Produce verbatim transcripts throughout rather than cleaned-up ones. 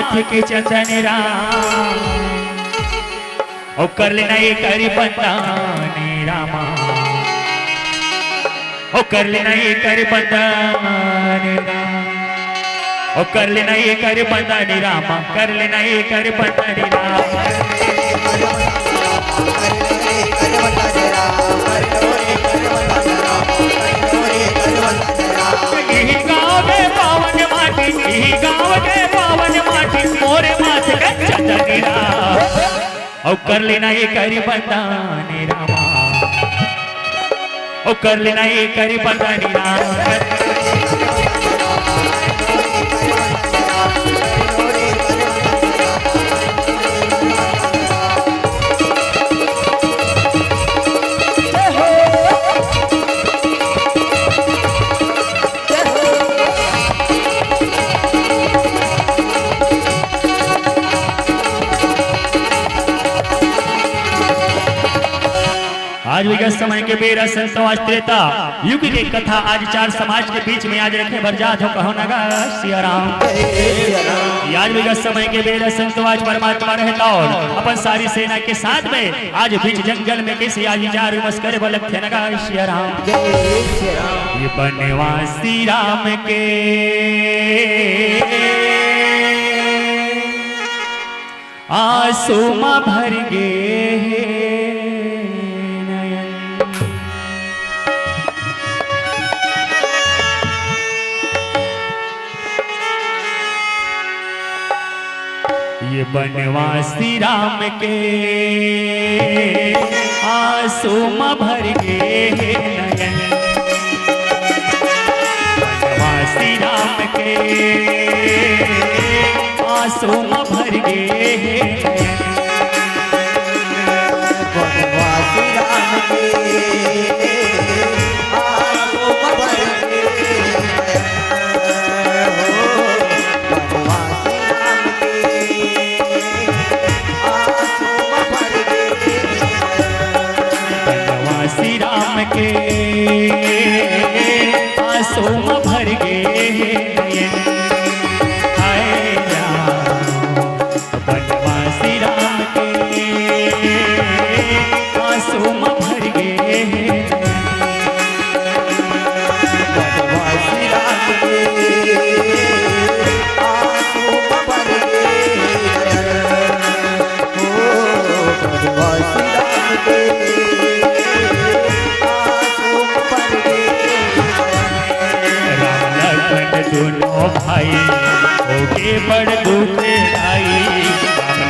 के चंदन राम, ओ कर लेना ये करी बंदानी रामा, ओ कर लेना ये करी बंदानी राम, ओ कर लेना ये करी बंदानी रामा, कर लेना ये करी बंदानी राम। इही गाँव के पावन माटी, इही गाँव के पावन माटी, मोरे माथ के चंदनी राम। ओ कर लेना ये करी बंदानी रामा, ओ कर लेना ये करी बंदानी राम। आज विगत समय के बेरा संतो आज त्रेता युग के कथा आज चार समाज के बीच में आज रखे बर जात हो, कहो नगा सिया राम। आज विगत समय के बेरा संतो आज परमात्मा रहता और अपन सारी सेना के साथ में आज बीच जंगल में कैसे आज विचार विमर्श करे बर लगथे नगा सिया राम। ये बनवासी राम के आंसू म भर गे हे नयन। ये बनवासी राम के आंसू म भर गे हे नयन। बनवासी राम के आंसू म भर गे हे नयन। बनवासी राम के आंसू म भर गे हे नयन। हो, बनवासी राम के आंसू म भर गे हे नयन। बनवासी राम के आंसू म भर गे हे नयन। हाय राम, बनवासी राम के आंसू म भर गे हे नयन। बनवासी राम के आंसू म भर गे हे नयन। ओ बनवासी राम के आंसू म भर गे हे नयन। राम लखन दूनों भाई होगे बड़ दुखदाई।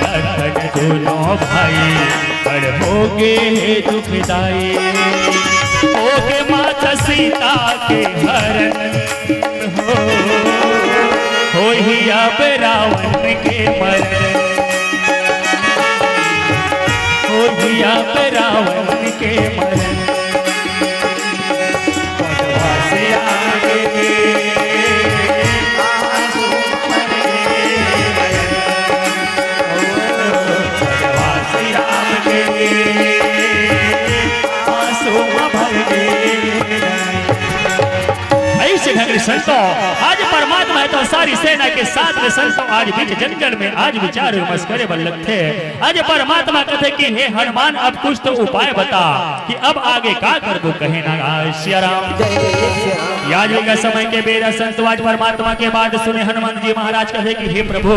राम लखन दूनों भाई बड़ होगे हे दुखदाई। होगे माता सीता के हरण हो, होही अब रावण के मरण। होही अब रावण के मरण। बनवासी राम के आंसू म भर गे नयन। ओ बनवासी राम के आंसू म भर गे नयन। ऐसे ढंग ले संतो, आज परमात्मा हे तो सारी सेना के साथ में संतो आज बीच जंगल में आज विचार विमर्श करे बर लगथे। आज परमात्मा कथे कि हे हनुमान, अब कुछ तो उपाय बता कि अब आगे का करबो, कहे नगा सिया राम। जय सिया राम। आज विगत समय के बेरा संतो आज परमात्मा के बात सुने हनुमान जी महाराज कथे कि हे प्रभु,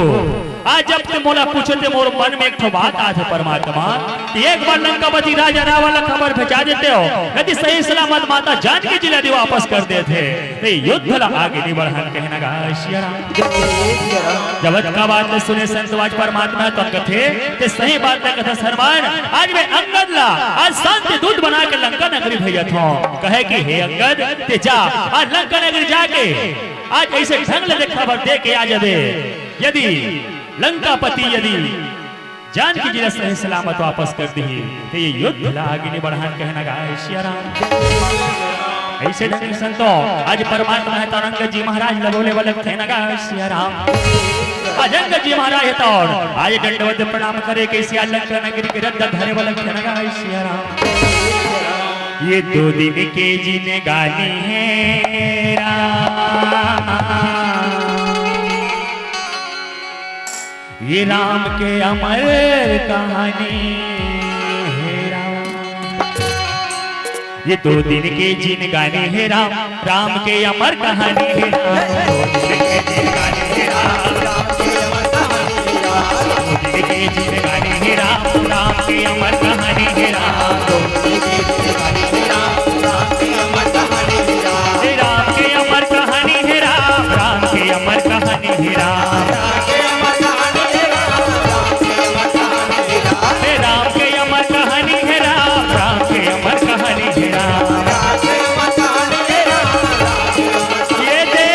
आज जब ते मोला पूछे ते मोर मन में एक ठो बात आथे परमात्मा, कि एक बार लंकापति राजा रावण ला खबर भेजा देते हो, यदि सही सलामत माता जानकी जी ला यदि वापस कर देते, ते युद्ध ला आगे नहीं बढ़ान, कहे नगा सिया राम। जय सिया राम। जब अतका बात ला सुने संत आज परमात्मा तो कथे, ते सही बात ला कथे हनुमान, आज मैं अंगद ला आज शांति दूत बना के लंका नगरी भेजत हूँ। कहे कि हे अंगद, ते जा आज लंका नगरी जाके आज ऐसे ढंग ले देखा भर दे के आ जाबे। यदि लंकापति यदि जानकी जी ला सही सलामत वापस कर दिही, ते ये युद्ध ला आगे नहीं बढ़ान, कहे नगा सिया राम। ऐसे ढंग संतो आज परमात्मा हे तो अंगद जी महाराज ला बोले बर लगथे नगा सिया राम। आज अंगद जी महाराज हे तो आज दंडवत प्रणाम करे के सिया लंका नगरी के रद्दा धरे बर लगथे नगा सिया राम। ये दो दिन के जिनगानी हे राम। राम के अमर कहानी हे राम। ये दो दिन के जिनगानी हे राम, राम के अमर कहानी हे राम। दो दिन के जिनगानी हे राम, राम के अमर कहानी हे राम। दो दिन के जिनगानी हे राम, राम के अमर कहानी हे राम। दो दिन के जिनगानी हे राम, राम के अमर कहानी हे राम। हे राम के अमर कहानी हे राम, राम के अमर कहानी हे राम। हे राम के अमर कहानी हे राम, राम के अमर कहानी हे राम। ये दे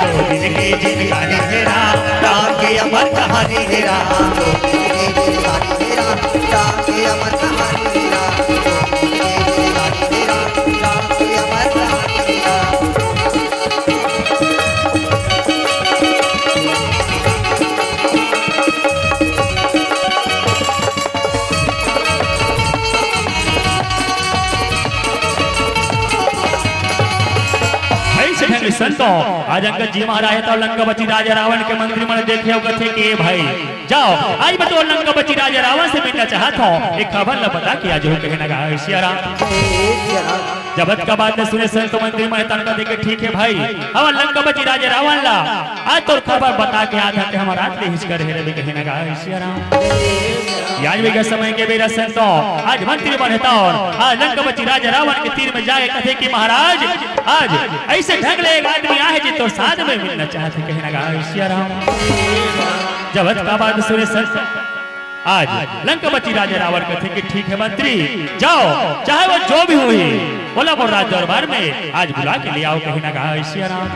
दो दिन के जिनगानी हे राम, राम के अमर कहानी हे राम। दो दिन के जिनगानी हे राम, राम के अमर कहानी हे राम। दो दिन के जिनगानी हे राम, राम के अमर कहानी हे राम। ऐसे ढंग ले संतो, आज अंगद जी महाराज हे त लंकापति राजा रावण के मंत्री मन देखे अउ कथे के भाई, जाओ, आज मैं तो लंकापति राजा रावण से मिलना चाहत हूँ, एक खबर ला बता के आ जाहू कहे नगा सिया राम। जब अतका बात ल सुने संत मंत्री मन तनका देके, ठीक हे भाई, हमर लंकापति राजा रावण ला आज तोर खबर बता के आत हन, हमर आत ले हिचका रहे रहे कहे नगा सिया राम। आज भी समय के बेरा संतो, आज मंत्री मन हे त आज लंकापति राजा रावण के तीर में जाके कथे कि महाराज, आज ऐसे ढंग ले एक आदमी आहे जी तोर साथ में मिलना चाहत हे कहे नगा सिया राम। जब अतका बात सुने संत आज लंकापति राजा रावण कथे कि ठीक हे मंत्री, जाओ, चाहे वो जो भी होही, ओला मोर राज दरबार में आज बुला के ले आओ कहे नगा सिया राम।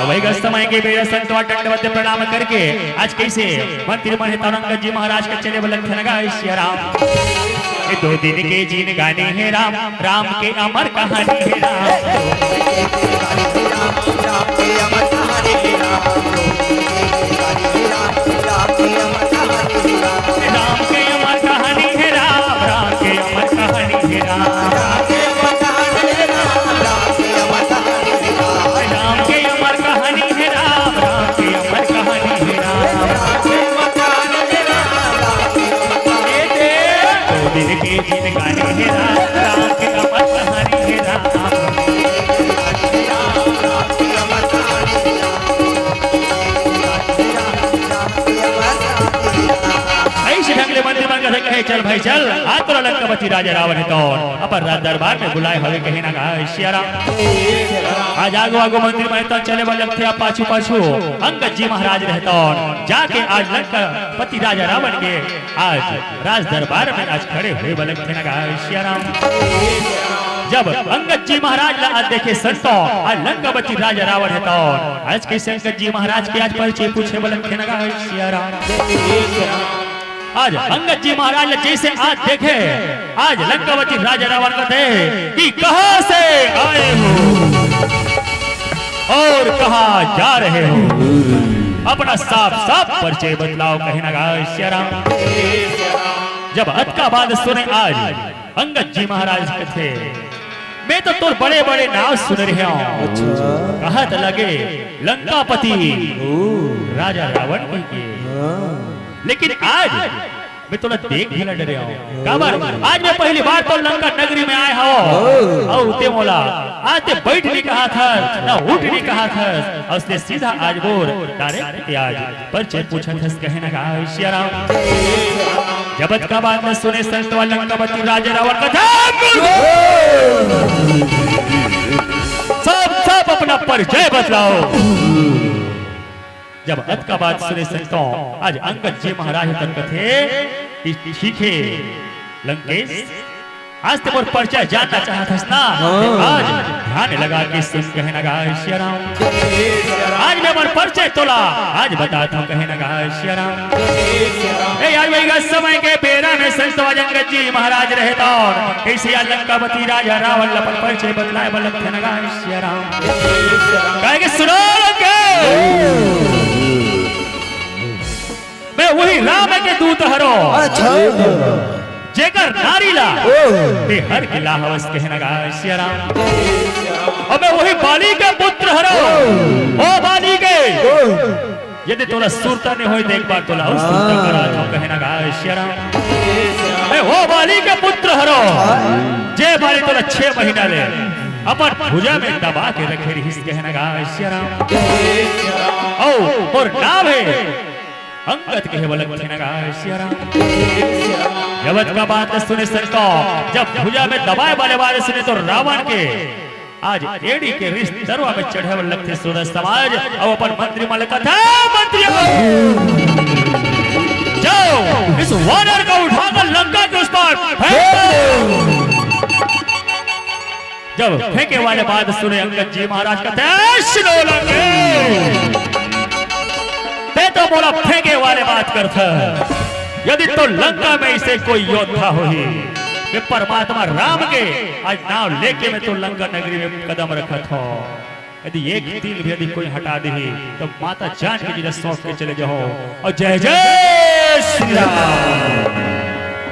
अउ वही गा समय के बेरा संतवा दंडवत प्रणाम करके आज कइसे मंत्री मन हे त अंगद जी महाराज के चले बर लगथे नगा सिया राम। ये दो दिन के जिनगानी हे राम, राम के अमर कहानी हे राम। राम के अमर कहानी हे राम, राम के अमर कहानी हे राम। राम के अमर कहानी हे राम, राम के अमर कहानी हे राम। राम के अमर कहानी हे राम, राम के अमर कहानी हे राम। राम के अमर कहानी हे राम, राम के अमर कहानी हे राम। राम के अमर कहानी हे राम, राम के अमर कहानी हे राम। ये दे दो दिन के जिनगानी हे राम, राम के अमर कहानी हे राम। ऐसे ढंग ले मंत्री मन कथे, कहे, "चल भाई चल, आज तोला लंकापति राजा रावण हे तोन अपन राज दरबार में बुलाए हवे," कहे नगा सिया राम। आज आगू आगू मंत्री मन हे तोन चले बर लगथे, अब पाछू पाछू अंगद जी महाराज रहे तोन जाके आज लंकापति राजा रावण के आज राज दरबार में आज खड़े होय बर लगथे नगा सिया राम। जब अंगद जी महाराज ला आज देखे संतो, आज लंकापति राजा रावण हे तोन आज कइसे अंगद जी महाराज के आज परिचय पूछे बर लगथे नगा सिया राम। आज अंगद जी महाराज ला जइसे आज देखे, आज लंकापति राजा रावण कथे कि कहाँ से आए हो और कहाँ जा रहे हो, अपना साफ साफ परिचय बतलाओ कहे नगा सिया राम। जब अतका बात सुने आज अंगद जी महाराज कथे, "मैं तो तोर बड़े-बड़े नाव सुने रहे हूँ।" अच्छा। कहत लगे लंकापति ओ। राजा रावण कहिके। हाँ। लेकिन आज मैं तोला देख घला डरे हूँ। काबर? आज मैं पहली बार तो लंका नगरी में आए हूँ। ओ। अउ ते मोला आज ते बैठ नहीं कहा था, ना उठ नहीं कहा था, अउ ते सीधा आज बोल direct ते आज परिचय पूछत हस कहे नगा सिया राम। जब अतका बात में सुने संतवा लंकापति राजा रावण कथे, "सब, सब अपना परिचय बतलाओ।" जब अतका बात सुने संतवा आज अंगद जी महाराज तन कथे कि ठीक हे लंकेश, आज ते मोर परिचय जानना चाहत हस ना? हाँ। आज ध्यान लगा के सुन कहे नगा सिया राम। आज मैं मोर परिचय तोला आज बतात हूँ कहे नगा सिया राम। ए यार, वही समय के बेरा में संतवा अंगद जी महाराज रहे तोन कइसे यार लंकापति राजा रावण ला अपन परिचय बतलाए बर लगथे नगा सिया राम। कहे के सुनो लंकेश, मैं वही राम के दूत हरों। अच्छा। जेकर नारी ला ओ। ते हर के लाहवस कहे नगा सिया राम। अउ मैं वही बाली के पुत्र हरों। ओ। ओ बाली के। ओ। यदि तोला सुरता नइ होय, त एक बार तोला अउ सुरता करा दंव, कहे ना गा सियाराम। ए, ओ बाली के पुत्र हरव, जे बाली तोला छह महीना ले अपन भुजा में दबा के रखे रिहिस, कहे ना गा सियाराम। अउ मोर नाम हे अंगद, कहे वाला कथे ना गा सियाराम। जब अतका बात सुने संतो, जब भुजा में दबाए वाले बात सुने तो रावण के आज एड़ी के रिस तरुआ में चढ़े वाला लगथे सुरत समाज। अउ अपन मंत्री मन ल कथे, मंत्री हो, जाओ इस वानर को उठाकर लंका के उस पार फेंक दो। जब फेंके वाले बात सुने अंगद जी महाराज कथे, "ए, सुनो लंके, ते तो मोला फेंके वाले बात करथे। यदि तो लंका में अइसे कोई योद्धा होही, मैं परमात्मा राम के आज नाम लेके मैं तो लंका नगरी में कदम रखत हंव। यदि एक तिल भी यदि कोई हटा दिही, तो माता जान के जिला सौंप के चले जाहूं।" अउ जय जय श्री राम।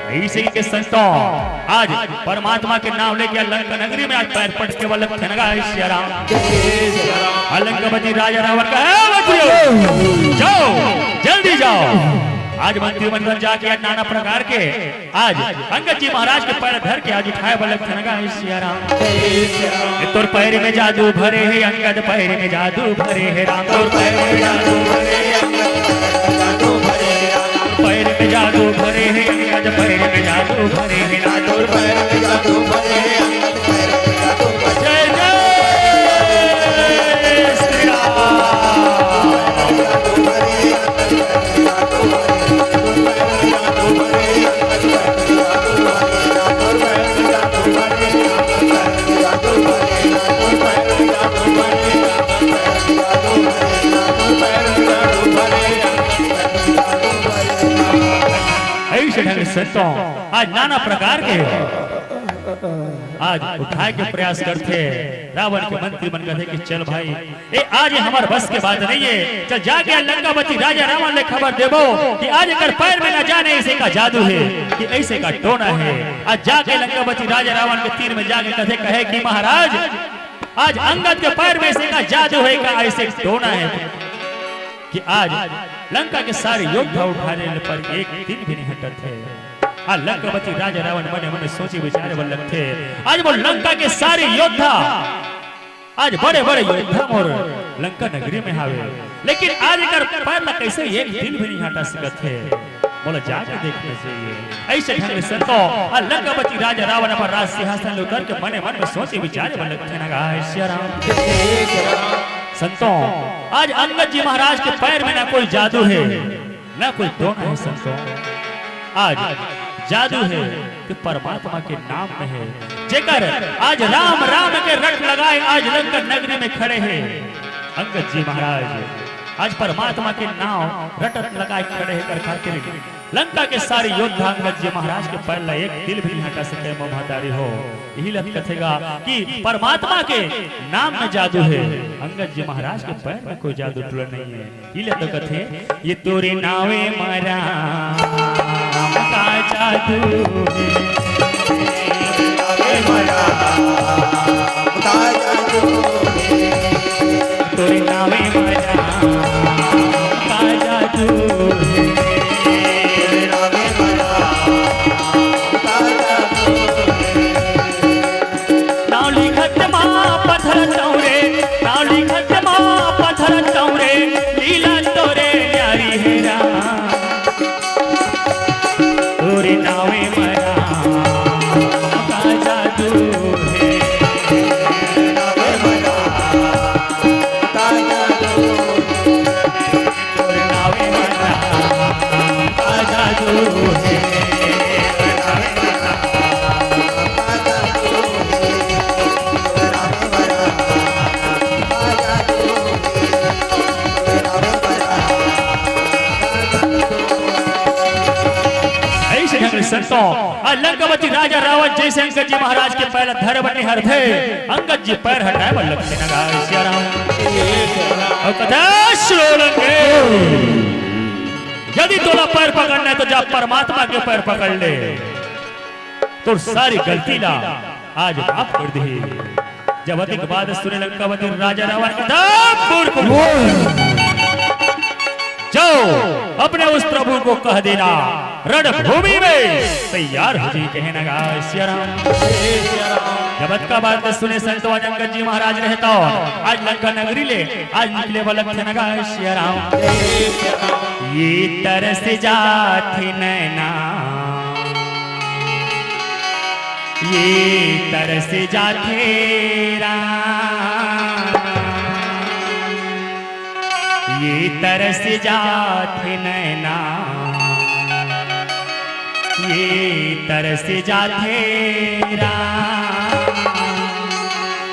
अइसे के संतो, आज परमात्मा के नाम लेके लंका नगरी में आज पैर पटके वाला लगथे ना गा सियाराम। अउ लंकापति राजा रावण कहे, "हे मंत्री हो, जाओ, जल्दी जाओ।" आज मंत्री मन जाके आज नाना प्रकार के आज अंगद जी महाराज के पैर धर के आज उठाए वाला लगथे ना गा सियाराम। ए, तोर पैर में जादू भरे हे अंगद, पैर में जादू भरे हे राम, तोर पैर में जादू भरे हे अंगद, पैर में जादू भरे हे राम, तोर पैर में जादू भरे हे राम, तोर पैर में जादू भरे हे अंगद, पैर में जादू भरे हे। जय जय श्री राम। अइसे ढंग से तो आज नाना प्रकार के आज उठाए के प्रयास करथे। रावण के मंत्री मन कथे कि चल भाई, ए, आज ये हमर बस के बात नइ हे। चल जाके लंकापति राजा रावण ले खबर देबो कि आज एकर पैर में ना जाने अइसे का जादू हे कि अइसे का टोना हे। आज जाके लंकापति राजा रावण के तीर में जाके कथे, कहे कि महाराज, आज अंगद के पैर में अइसे का जादू हे, का अइसे टोना हे कि आज लंका के सारे योद्धा उठाने पर एक तिल भी नइ हटत हे। आज लंकापति राजा रावण मने मने सोचे विचारे बर लगथे, आज वो लंका के सारे योद्धा आज बड़े-बड़े योद्धा मोर लंका नगरी में हावे, लेकिन आज एकर पैर ला कइसे एक तिल भी नइ हटा सकत हे। मोला जाके देखना चाहिए। अइसे ढंग से तो आज लंकापति राजा रावण अपन राज सिंहासन ले उतर के मने मन में सोचे विचारे बर लगथे ना गा सियाराम। संतो, आज अंगद जी महाराज के पैर में ना कोई जादू हे, ना कोई टोना हे संतो। आज जादू हे कि परमात्मा के नाम में हे, जेकर आज राम राम के रट लगाए आज लंका नगरी में खड़े हे अंगद जी महाराज। आज परमात्मा के नाम रट लगाए खड़े हे कर खातिर लंका के सारे योद्धा अंगद जी महाराज के पैर ला एक तिल भी नइ हटा सके। मोह महतारी हो, इही ला कथे गा कि परमात्मा के नाम में जादू हे, अंगद जी महाराज के पैर में कोई जादू टोना नइ हे। इला तो कथे, ये तोरे नावे मा राम का जादू हे। तोरे नावे मा राम का जादू हे। नाव लिखत मा पत्थर तौं रे, नाव लिखत मा पत्थर तौं रे, लीला तोरे न्यारी हे राम। तोरे नावे मा राम का जादू हे। अइसे ढंग ले संतो, आज लंकापति राजा रावण जइसे अंगद जी महाराज के पैर ला धरे बर निहारथे, अंगद जी पैर हटाए बर लगथे ना गा सियाराम। अउ कथे, "सुनो लंके, यदि तोला पैर पकड़ना हे तो जा परमात्मा के पैर पकड़ ले, तोर सारी गलती ला आज माफ कर दिही।" जब अतेक बात सुने लंकापति राजा रावण कथे, "मूर्ख, मूर्ख।" जाओ, अपने उस प्रभु को कह देना, रणभूमि में तैयार हो जी, कहे नगा सिया राम। जब अतका बात सुने संतो, आज अंगद जी महाराज रहता, आज लंका नगरी ले, आज निकले वाला थे नगा सिया राम। ये तरस जाथे नैना, ये तरस जाथे राम, ये तरस जाथे नैना, ये तरस जाथे राम।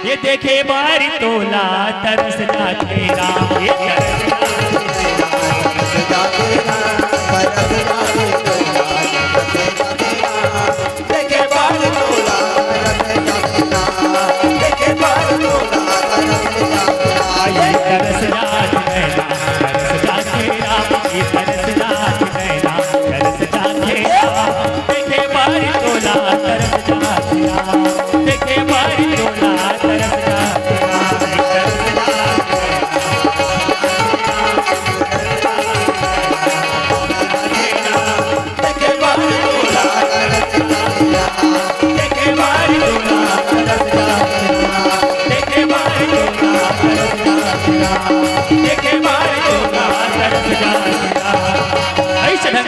ये देखे बारी तोला तरस जाथे राम, ये तरस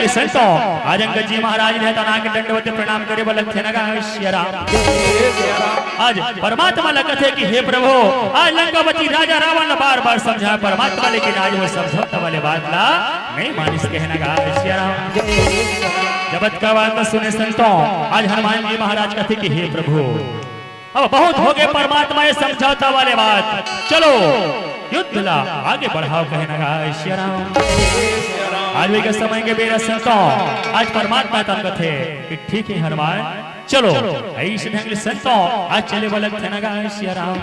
संतो, आज अंगद जी महाराज ने तना के दंडवत प्रणाम करे बर लगथे नगा सिया राम। आज परमात्मा ला कथे कि हे प्रभु, आज लंकापति राजा रावण ला बार बार समझा परमात्मा, लेकिन आज वो समझौता वाले बात ला नहीं मानिस, कहे नगा सिया राम। जब अतका बात सुने संतो, आज हनुमान जी महाराज कथे कि हे प्रभु, अब बहुत हो गए परमात्मा ये समझौता वाले बात, चलो युद्ध ला आगे बढ़ाओ, कहे नगा सिया राम। आज वही के समय के बेरा संतो, आज परमात्मा तन कथे कि ठीक है हनुमान, चलो, ऐसे ढंग ले संतो, आज चले वाला थे नगा सिया राम।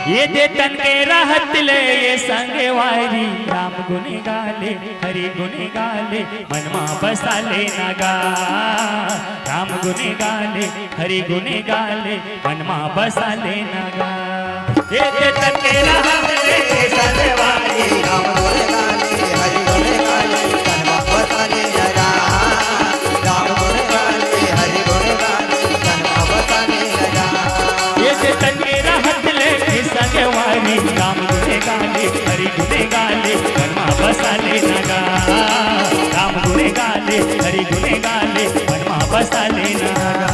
ये दे तन के रहत ले ये संगवारी, राम गुने गाले, हरि गुने गाले, मन मा बसा ले नगा। राम गुने गाले, हरि गुने गाले, मन मा बसा ले नगा। ये दे तन के रहत ले ये संगवारी, राम गुने गाले, हरि गुने गाले, मन मा बसा ले नगा। राम गुने गाले, हरि गुने गाले, मन मा बसा ले नगा। ये दे तन के रहत ले ये संगवारी, राम गुने गाले, हरि गुने गाले, मन मा बसा ले नगा। राम गुने गाले, हरि गुने गाले, मन मा बसा ले नगा।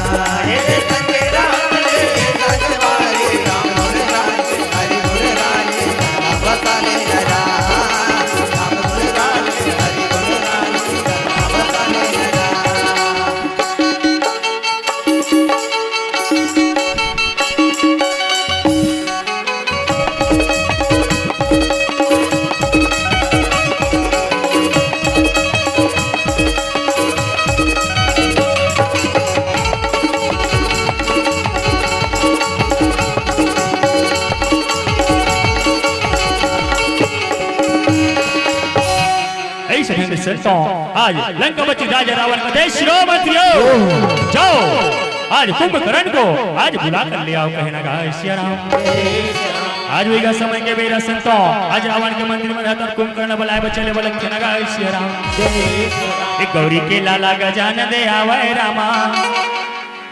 ऐसे ढंग से तो आज लंकापति राजा रावण का देश श्रोमतियो जाओ, आज कुंभकर्ण को आज बुला कर ले आओ, कहे नगा सिया राम। आज वही का समय के बेरा संतो, आज रावण के मंदिर में रहता कुंभकर्ण बुलाए बच्चे ले बोले, कहे नगा सिया राम। एक गौरी के लाला गजानन दे आवे रामा,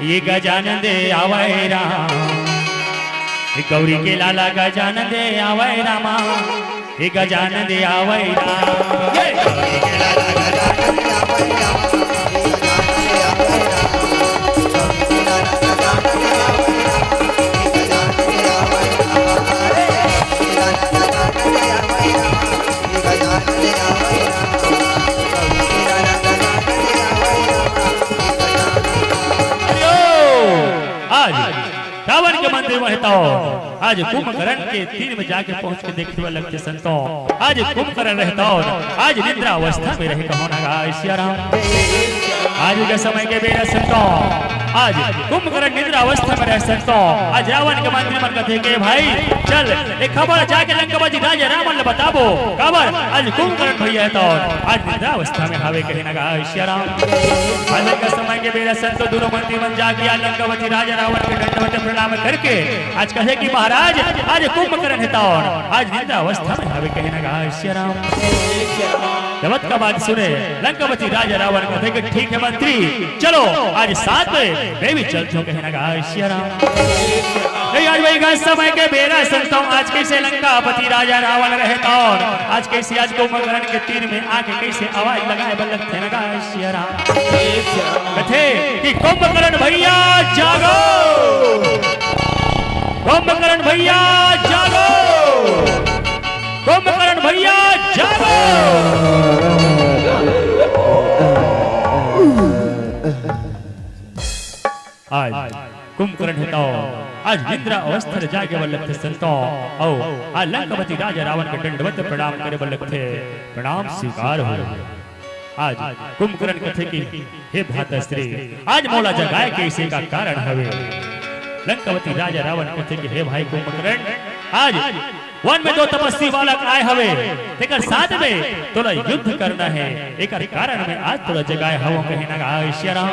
ये गजानन दे आवे राम। ये गौरी के लाला गजानन दे आवे रामा। ये गजानन दे आवे राम। ये गौरी के लाला गजानन दे आवे राम। आज रावण के मंदिर में रहता हो, आज कुंभकर्ण के तीर में जाके पहुंच के देखे वाला लगथे संतो। आज कुंभकर्ण रहता हो, आज निद्रा अवस्था में रहे कहो नगा सिया राम। आज के समय के बेरा संतो, आज कुंभकर्ण निद्रा अवस्था में रहे संतों। आज रावण के मंत्री मन कथे के भाई, चल एक खबर जाके लंकापति राजा रावण ल बताबो। काबर आज कुंभकर्ण भैया हे तो आज निद्रा अवस्था में हावे कहे न गा सिया राम। आज के समय के बेरा संतों दोनों मंत्री मन जाके आज लंकापति राजा रावण के दंडवत प्रणाम करके आज कहे कि महाराज, आज कुंभकर्ण हे तो आज निद्रा अवस्था में हावे कहे न गा सिया राम। जब अतका बात सुने लंकापति राजा रावण कथे कि ठीक हे मंत्री, चलो आज साथ में मैं भी चलथों कहे न गा सिया राम। ए, आज वही का समय के बेरा संतों, आज कइसे लंकापति राजा रावण रहे तो आज कइसे आज कुंभकर्ण के तीर में आके कइसे आवाज लगाए बर लगथे न गा सिया राम। कथे कि कुंभकर्ण भैया जागो, कुंभकर्ण भैया जागो, कुंभकर्ण भैया जागो। आज कुंभकर्ण हे तो आज निद्रा अवस्था ले जागे बर लगथे संतों। अउ आज लंकापति राजा रावण के दंडवत प्रणाम करे बर लगथे। प्रणाम स्वीकार हो। आज कुंभकर्ण कथे कि हे भ्राताश्री, आज मोला जगाए के अइसे का कारण हवे? लंकापति राजा रावण कथे कि हे भाई कुंभकर्ण, आज वन में दो तपस्वी बालक आए हवे, तेकर साथ में तोला युद्ध करना हे, एकर कारण में आज तोला जगाए हवों कहे न गा सिया राम।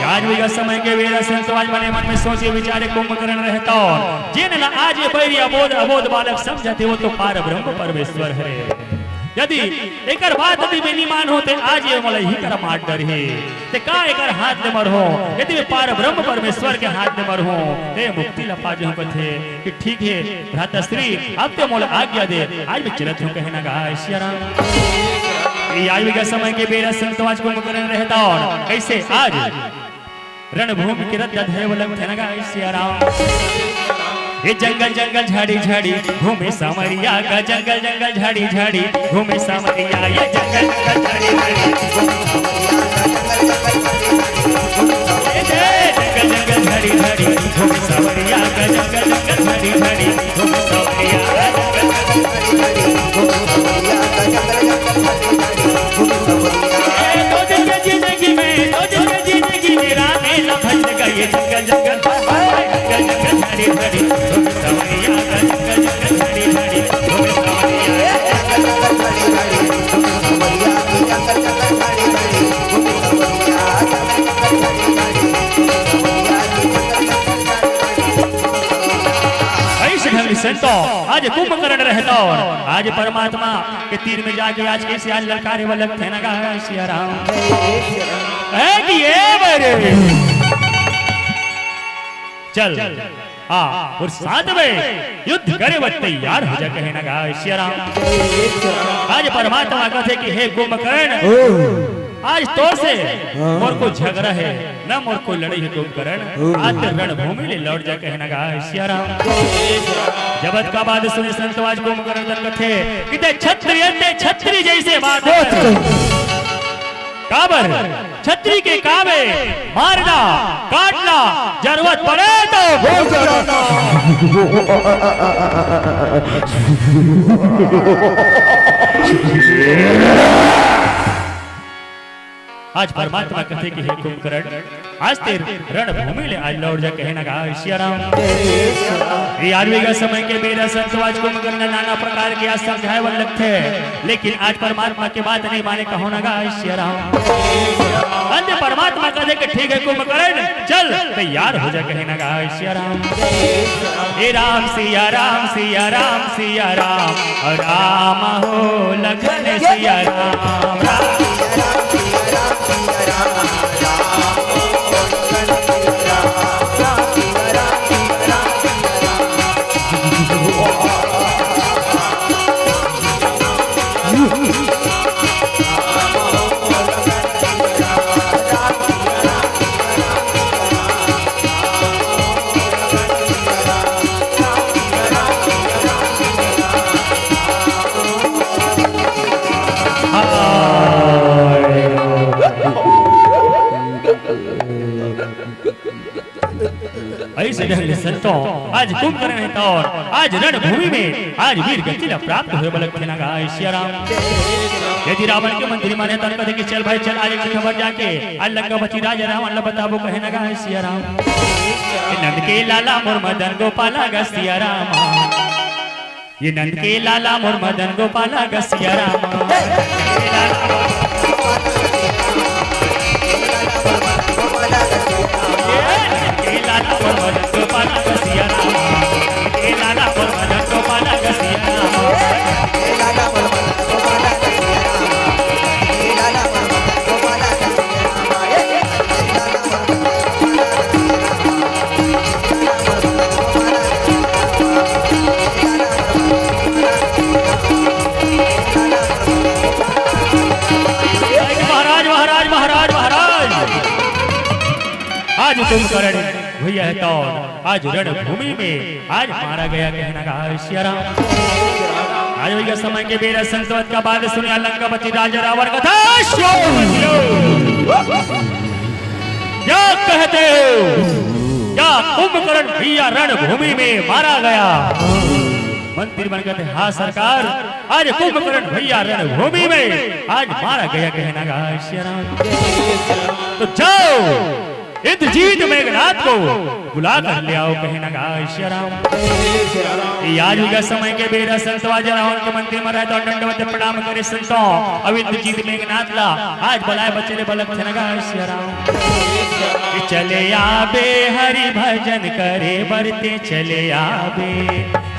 आज भी का समय के बेरा संतों, आज मने मन में सोचे विचारे कुंभकर्ण रहे तो जेन ला आज ये बैरी अबोध अबोध बालक समझथे वो तो पार ब्रह्म परमेश्वर हरे। यदि एकर बात यदि मैं नी मानहूं ते आज ये मोला इही करा मार डरही। ते का एकर हाथ ले मरहूं, यदि मैं पार ब्रह्म परमेश्वर के हाथ ले मरहूं ते मुक्ति ला पा जहूं कथे कि ठीक हे भ्राताश्री, अब ते मोला आज्ञा दे, आज मैं चलत हूं कहे न गा सिया राम। ये आज भी का समय के बेरा संतों, आज कुंभकर्ण रहे तो कइसे आज रणभूमि के रद्दा धरे वाला थे न गा सिया राम। ये जंगल जंगल झाड़ी झाड़ी घूमे सांवरिया का, जंगल जंगल झाड़ी झाड़ी घूमे सांवरिया, ये जंगल जंगल झाड़ी झाड़ी घूमे सांवरिया का, जंगल जंगल झाड़ी झाड़ी घूमे सांवरिया का, जंगल जंगल झाड़ी झाड़ी घूमे सांवरिया का, जंगल जंगल झाड़ी झाड़ी घूमे सांवरिया का, जंगल जंगल झाड़ी झाड़ी घूमे सांवरिया का। ए, दो दिन के जिंदगी में, दो दिन के जिंदगी में राम मेला भज गए, जंगल जंगल, जंगल जंगल झाड़ी झाड़ी घूमे सांवरिया का, जंगल जंगल झाड़ी झाड़ी घूमे सांवरिया का, जंगल जंगल झाड़ी झाड़ी घूमे सांवरिया का, जंगल जंगल झाड़ी झाड़ी घूमे सांवरिया का, जंगल जंगल झाड़ी झाड़ी घूमे सांवरिया का, जंगल जंगल झाड़ी झाड़ी घूमे सांवरिया का। अइसे ढंग ले संतों, आज कुंभकर्ण रहे तो आज परमात्मा के तीर में जाके आज कइसे आज ललकारे वाला थे न गा सिया राम। ए कि ए बरे। चल, आ, अउ साथ में युद्ध करे बर तैयार हो जा कहे न गा सिया राम। आज परमात्मा कथे कि हे कुंभकर्ण, आज तोर से मोर को झगड़ा हे, न मोर को लड़ई हे कुंभकर्ण। आज ते रणभूमि ले लौट जा कहे न गा सिया राम। जब अतका बात सुने संतों, आज कुंभकर्ण कथे कि ते क्षत्रिय, ते छतरी जइसे बात कर। काबर? छतरी के काम हे मारना, काटना, जरूरत पड़े तो भूंज डालना। आज परमात्मा कथे कि हे कुंभकर्ण, आज ते रणभूमि ले आज लौट जा कहे न गा सिया राम। ये आज भी का समय के बेरा संतों, आज कुंभकर्ण नाना प्रकार के आज समझाए बर लगथे, लेकिन आज परमात्मा के बात नहीं माने कहो न गा सिया राम। अंत परमात्मा कथे कि ठीक हे कुंभकर्ण, चल तैयार हो जा कहे न गा सिया राम। हे राम सिया राम सिया राम सिया राम, राम हो लखन सिया राम, राम। अइसे ढंग ले संतों, आज कुंभकर्ण हे तौर, आज रणभूमि में आज वीर गति ला प्राप्त होय बर लगथे ना गा सिया राम। यदि रावण के मंत्री मन हे तन कथे कि चल भाई चल, आज एक खबर जाके आज लंका बची राजा रावण ला बताबो कहे ना गा सिया राम। ये नंद के लाला मोर मदन गोपाला गा सिया राम। ये नंद के लाला मोर मदन गोपाला गा सिया राम। ये नंद के लाला मोर मदन गोपाला गा सिया राम। ये लाला मोर मदन गोपाला गा सिया राम। महाराज, महाराज, महाराज, महाराज। आज कुंभकर्ण भैया हे तौर, आज रणभूमि में आज मारा गया कहे ना गा सिया राम। आज वही समय के बेरा संतवत का बात सुनिया लंकापति राजा रावण कथा। क्या कहते हो? क्या कुंभकर्ण भैया रणभूमि में मारा गया? मंत्री मन कहते, हाँ सरकार, आज कुंभकर्ण भैया रणभूमि में आज मारा गया कहे ना गा सिया राम। तो जाओ इंद्रजीत मेघनाथ को बुला कर ले आओ कहे ना गा सिया राम। ये आज भी का समय के बेरा संतवा जन रावण के मंत्री मन रहे तो दंडवत प्रणाम करे संतो। अब इंद्रजीत मेघनाथ ला आज बुलाए बचे ले बलक थे ना गा सिया राम। चले आबे हरि भजन करे बरते चले आबे।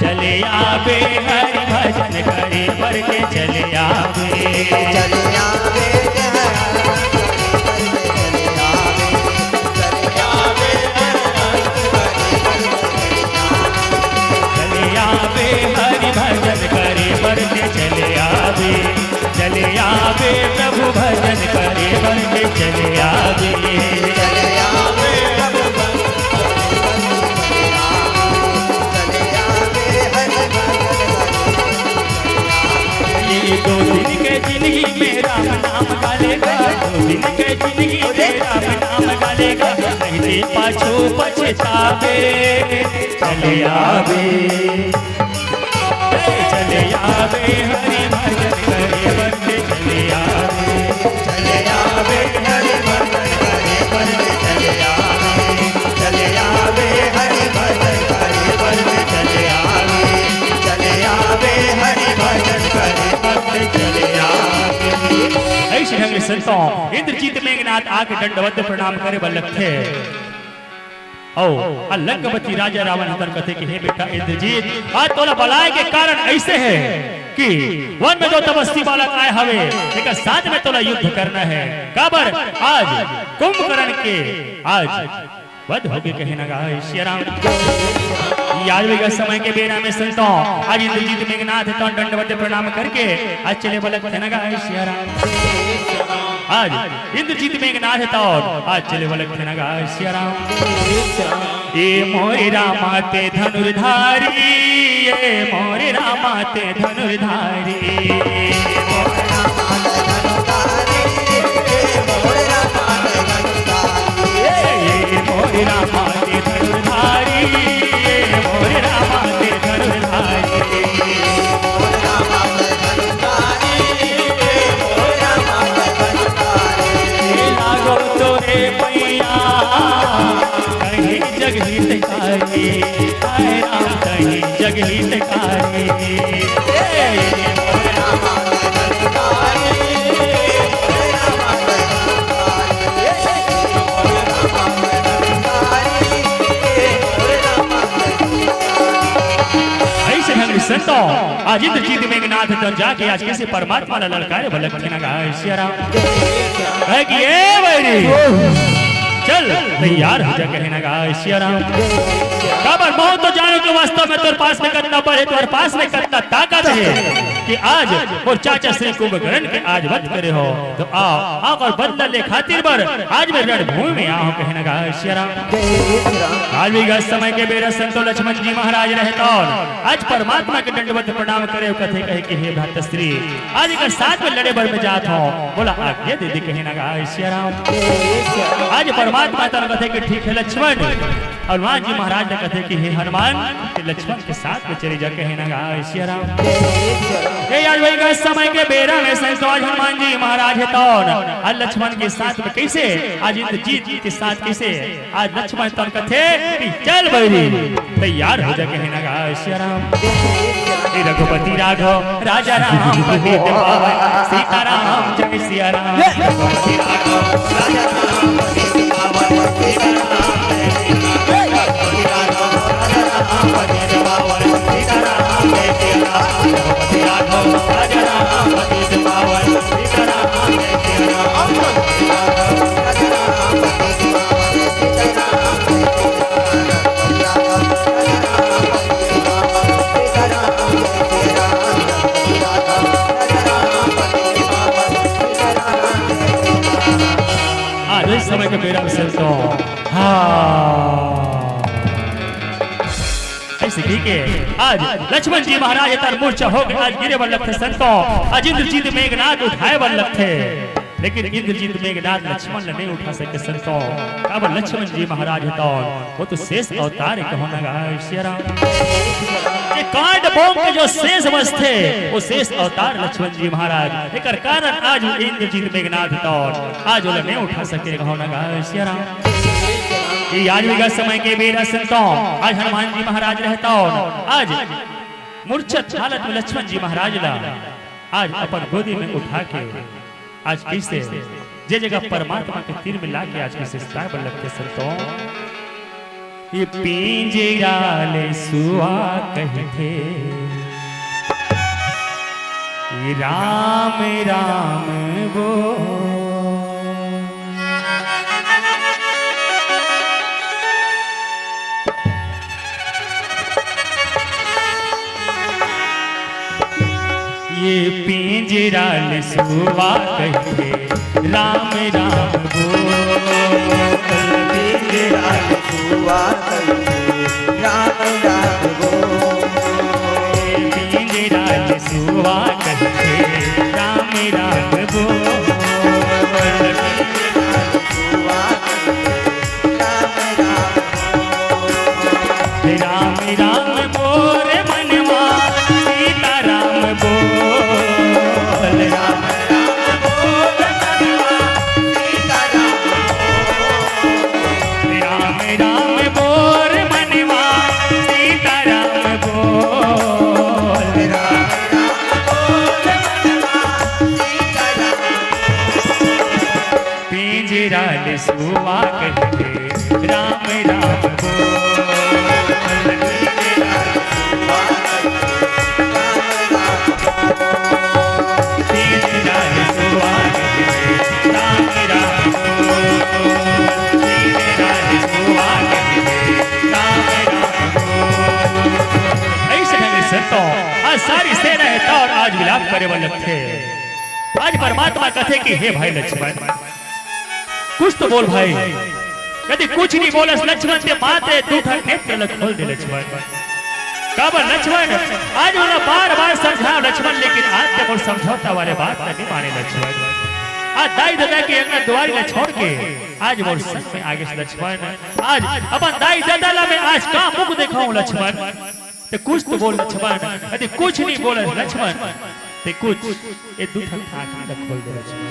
चले आबे हरि भजन करे बर के चले आबे। चले आबे हरि भजन करे बर के चले आबे। चले आबे हरि भजन करे बर के चले आबे। चले आबे हरि भजन करे बर के चले आबे। चले आबे प्रभु भजन करे बर के चले आबे। चले आबे प्रभु भजन करे बर के चले आबे। चले आबे हरि भजन करे बर के चले आबे। ये दो दिन के जिंदगी में राम नाम गालेगा, दो दिन के जिंदगी में राम नाम गालेगा, नहीं ते पाछो पछतावे। चले आबे। चले आबे हरि भजन करे बर के चले आबे। चले आबे हरि भजन करे बर के चले आबे। चले आबे हरि भजन करे बर के चले आबे। चले आबे हरि भजन करे बर के चले आबे। ऐसे ढंग ले संतों इंद्रजीत मेघनाथ आके दंडवत प्रणाम करे बर लगथे। अउ, आ लंकापति राजा रावण हतन कथे कि हे बेटा इंद्रजीत, आज तोला बलाय के कारण ऐसे हे कि वन में जो तपस्वी बालक आय हवे, तेकर साथ में तोला युद्ध करना हे। काबर आज कुंभकर्ण के आज वध होगे कहे ना गा सिया राम। ये आज भी का समय के बेरा में संतों, आज इंद्रजीत मेघनाथ तो दंडवत प्रणाम करके आज चले बलक थे ना गा सिया राम। आज इंद्रजीत मेघनाथ तौर आज चले बलक थे ना गा सिया राम। ए मोरे रामा ते धनुर्धारी, ए मोरे रामा ते धनुर्धारी। ए मोरे रामा ते धनुर्धारी, ए मोरे रामा ते धनुर्धारी। लागो तोरे पैया कहीं जग हितकारी, हाय राम कहीं जग हितकारी। ऐसे ढंग से संतों, आज इंद्रजीत मेघनाथ तो जाके आज किसी परमात्मा ला ललकारे बलक थे ना गा सिया राम। कहे कि ए बैरी, चल तैयार हो जा कहे ना गा सिया राम। काबर महूं तो जानों कि वास्तव में तोर पास में कतना बल हे, तोर पास में कतना ताकत हे। कि आज मोर चाचा श्री कुंभकर्ण के आज वध करे हो, तो आओ, आओ अउ बदला ले खातिर बर आज मैं रणभूमि में आए हों, कहे न गा सिया राम। आज भी गा समय के बेरा संतो लक्ष्मण जी महाराज रहत हवन, आज परमात्मा के दंडवत प्रणाम करे अउ कथे, कहे कि हे भ्रातश्री, आज एकर साथ में लड़े बर मैं जात हों, मोला आज्ञा दे दे, कहे न गा सिया राम। आज परमात्मा तन कथे कि ठीक है लक्ष्मण, अउ हनुमान जी महाराज ला कथे कि हे हनुमान, कि लक्ष्मण के साथ में चले जा, कहे न गा सिया राम। ए आज वही गा समय के बेरा में संतो आज हनुमान जी महाराज हे तौन, आज लक्ष्मण के साथ में कइसे, आज इंद्रजीत के साथ कइसे, आज लक्ष्मण तौन कथे कि चल बैरी, तैयार हो जा, कहे न गा सिया राम। हे रघुपति राघव राजा राम पतित पावन, सीताराम जय सिया राम। रघुपति राघव राजा राम पतित पावन, सीताराम जय सिया राम। रघुपति राघव राजा राम पतित पावन, सीताराम जय सिया राम। रघुपति राघव राजा राम पतित पावन, सीताराम जय सिया राम। आज इस समय के बेरा में संतो, हाँ, अइसे कहिके आज लक्ष्मण जी महाराज एकर मूर्छा होके आज गिरे बर लगथे संतो, आज इंद्रजीत मेघनाद उठाए बर लगथे। लेकिन इंद्रजीत मेघनाद लक्ष्मण ला नहीं उठा सके संतो, काबर लक्ष्मण जी महाराज हे तौन, वो तो शेष अवतार हे, कहो न गा सिया राम। ये कांड बोम के जो शेष बचथे, वो शेष अवतार लक्ष्मण जी महाराज। एकर कारण आज वो इंद्रजीत मेघनाद हे तौन, आज ओला नहीं उठा सके, कहो न गा सिया राम। ये आज भी गा समय के बेरा संतो, आज हनुमान जी महाराज रहत हवन, आज मूर्छित हालत में लक्ष्मण जी महाराज ला आज अपन गोदी में उठा के आज कइसे जे जगह परमात्मा के तीर में लाके आज कइसे सुताए बर लगथे संतो। ये पिंजरा ले सुआ कहिथे, ये राम राम बोल। ये पिंजरा ले सुआ कहिथे, राम राम बोल। पिंजरा ले सुआ कहिथे, राम राम बोल। ये पिंजरा ले सुआ कहिथे, राम राम बोल। राम राम बोल मनवा, सीता राम बोल। राम राम बोल मनवा, सीता राम बोल। राम राम बोल मनवा, सीता राम बोल। राम राम बोल मनवा, सीता राम बोल। पिंजरा ले सुआ कहिथे, राम राम बोल। पिंजरा ले सुआ कहिथे, राम राम बोल। पिंजरा ले सुआ कहिथे, राम राम बोल। अइसे ढंग से तो आज सारी सेना हे तौन आज विलाप करे बर लगथे। आज परमात्मा कथे कि हे भाई लक्ष्मण, कुछ तो बोल भाई। यदि कुछ नहीं बोलस लक्ष्मण, ते मात्र दू ठन नेत्र ल खोल दे लक्ष्मण। काबर लक्ष्मण, आज ओला बार-बार समझाव लक्ष्मण, लेकिन आज ते मोर समझौता वाले बात ल नहीं माने लक्ष्मण। आज दाई ददा के अंगना दुआरी ल छोड़ के आज मोर संग में आगे से लक्ष्मण, आज अपन दाई ददा ला मैं आज का मुख देखाऊं लक्ष्मण? ते कुछ तो बोल लक्ष्मण, यदि कुछ नहीं बोले लक्ष्मण, ते कुछ, ये दू ठन आँखी ला खोल दे लक्ष्मण।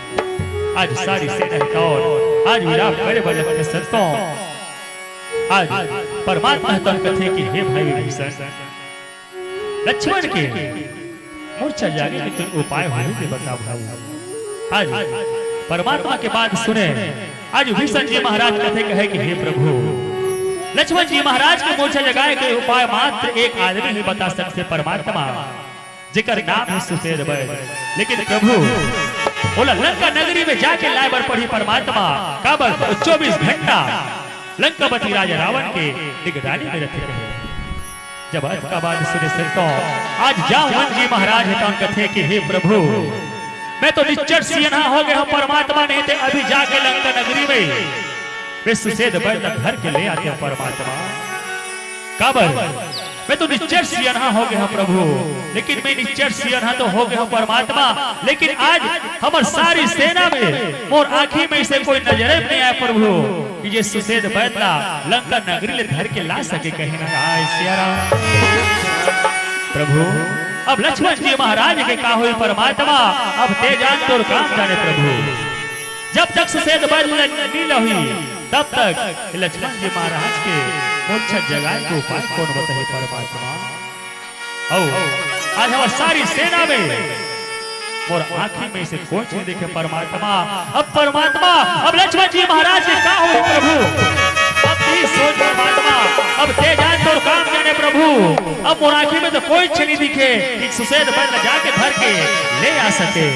आज सारी सेना हे तौन, आज विलाप करे बर लगथे संतो। आज परमात्मा हे तौन कथे कि हे भाई विभीषण, लक्ष्मण के मूर्छा जागे के कोई उपाय होही ते बता भाई। आज परमात्मा के बात सुने, आज विभीषण जी महाराज कथे कहे कि हे प्रभु, लक्ष्मण जी महाराज के मूर्छा जगाए के उपाय मात्र एक आदमी ही बता सकथे परमात्मा, जेकर नाम हे सुषेण बैर। लेकिन प्रभु, ओला लंका नगरी में जाके लाए बर पड़ही परमात्मा, काबर वो चौबीस घंटा लंकापति राजा रावण के निगरानी में रथे कहे। जब अतका बात सुने संतों, आज जावंत जी महाराज हे तौन कथे कि हे प्रभु, मैं तो निच्चट सियनहा हो गे हंव परमात्मा, नहीं ते अभी जाके लंका नगरी में मैं सुसेध बैद ला धर के ले आतेंव परमात्मा। काबर? मैं तो निच्चट सियनहा हो गे हंव प्रभु, लेकिन मैं निच्चट सियनहा तो हो गे हंव परमात्मा, लेकिन आज हमर सारी सेना में मोर आंखी में से कोई नजरे में नहीं आय प्रभु, कि जे सुसेध बैद ला लंका नगरी ले धर के ला सके कहे न आय सिया राम। प्रभु, अब लक्ष्मण जी महाराज के का होही परमात्मा, अब ते जान तोर काम जाने प्रभु। जब तक सुसेध बैद ला नी लाही, तब तक लक्ष्मण जी महाराज के मूर्छा जगाए के उपाय कोन बताही परमात्मा? अउ आज हमर सारी सेना में मोर आंखी में से कोई चीज देखे परमात्मा। अब परमात्मा, अब लक्ष्मण जी महाराज के का होही प्रभु? अब तैं सोच परमात्मा, अब ते जान तोर काम जाने प्रभु। अब मोर आंखी में तो कोई चीज नहीं दिखे कि सुसेध बैद ला जाके धर के ले आ सके।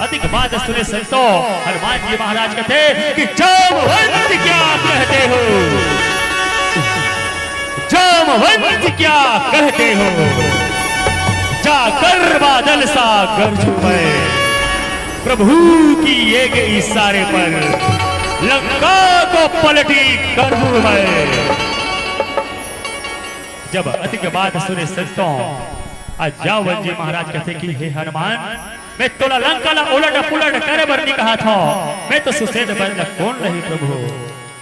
अतिक बात सुने संतों, हनुमान जी महाराज कथे कि जामवंत क्या कहते हो, जामवंत क्या कहते हो, जाकर बादल सा गरजूं मैं, प्रभु की एक इशारे पर लंका को पलटी कर दूं मैं। जब अतिक बात सुने संतों, आज जावंत जी महाराज कथे कि हे हनुमान, मैं तोला लंका ला उलट पुलट करे बर नी कहत हंव, मैं तो सुसेध बैद ला कोन लाही प्रभु।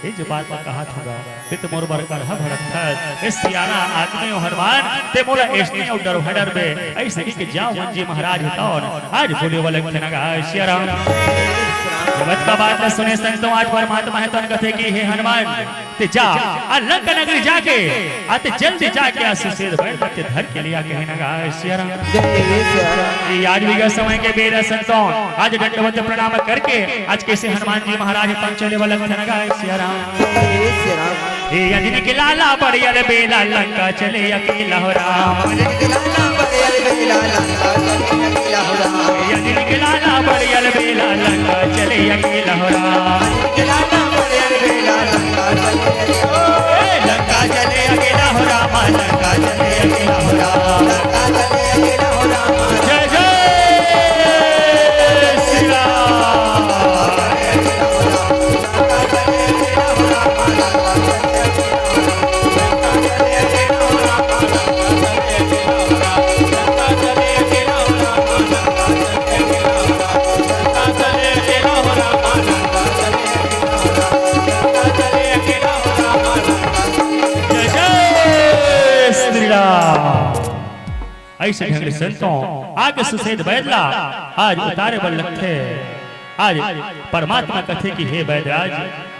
ये जो बात मैं कहत हंव गा, ते तो मोर बर करहा भड़कथस। ए सियाना आदमी हो हनुमान, ते मोला अइसने अउ डरवाडर बे, अइसे कहिके जावंत जी महाराज हे तौन आज बोले वाला कथे न गा सिया राम। जब अतका बात ला सुने संतों, आज परमात्मा हे तौन कथे कि हे हनुमान, ते जा, आ लंका नगरी जाके, आ ते जल्दी जाके आ सुसेध बैद ला ते धर के ले आ कहे न गा सिया राम। जय सिया राम। ये आज भी का समय के बेरा संतों, आज दंडवत प्रणाम करके, आज कइसे हनुमान जी महाराज हे तौन चले वाला कथे न गा सिया राम। जय सिया राम। ए अंजनी के लाला बड़े अलबेला लंका चले अकेला हो राम। अंजनी के लाला बड़े अलबेला लंका चले अकेला हो राम। ए अंजनी के लाला बड़े अलबेला लंका चले अकेला हो राम। अंजनी के लाला बड़े अलबेला लंका चले अकेला हो राम। ए लंका चले अकेला हो राम, लंका चले अकेला हो राम। लंका चले अकेला हो राम। जय जय श्री राम। जय जय श्री राम। अइसे ढंग ले संतों, आके सुसेध बैद ला आज उतारे बर लगथे। आज परमात्मा कथे कि हे बैदराज,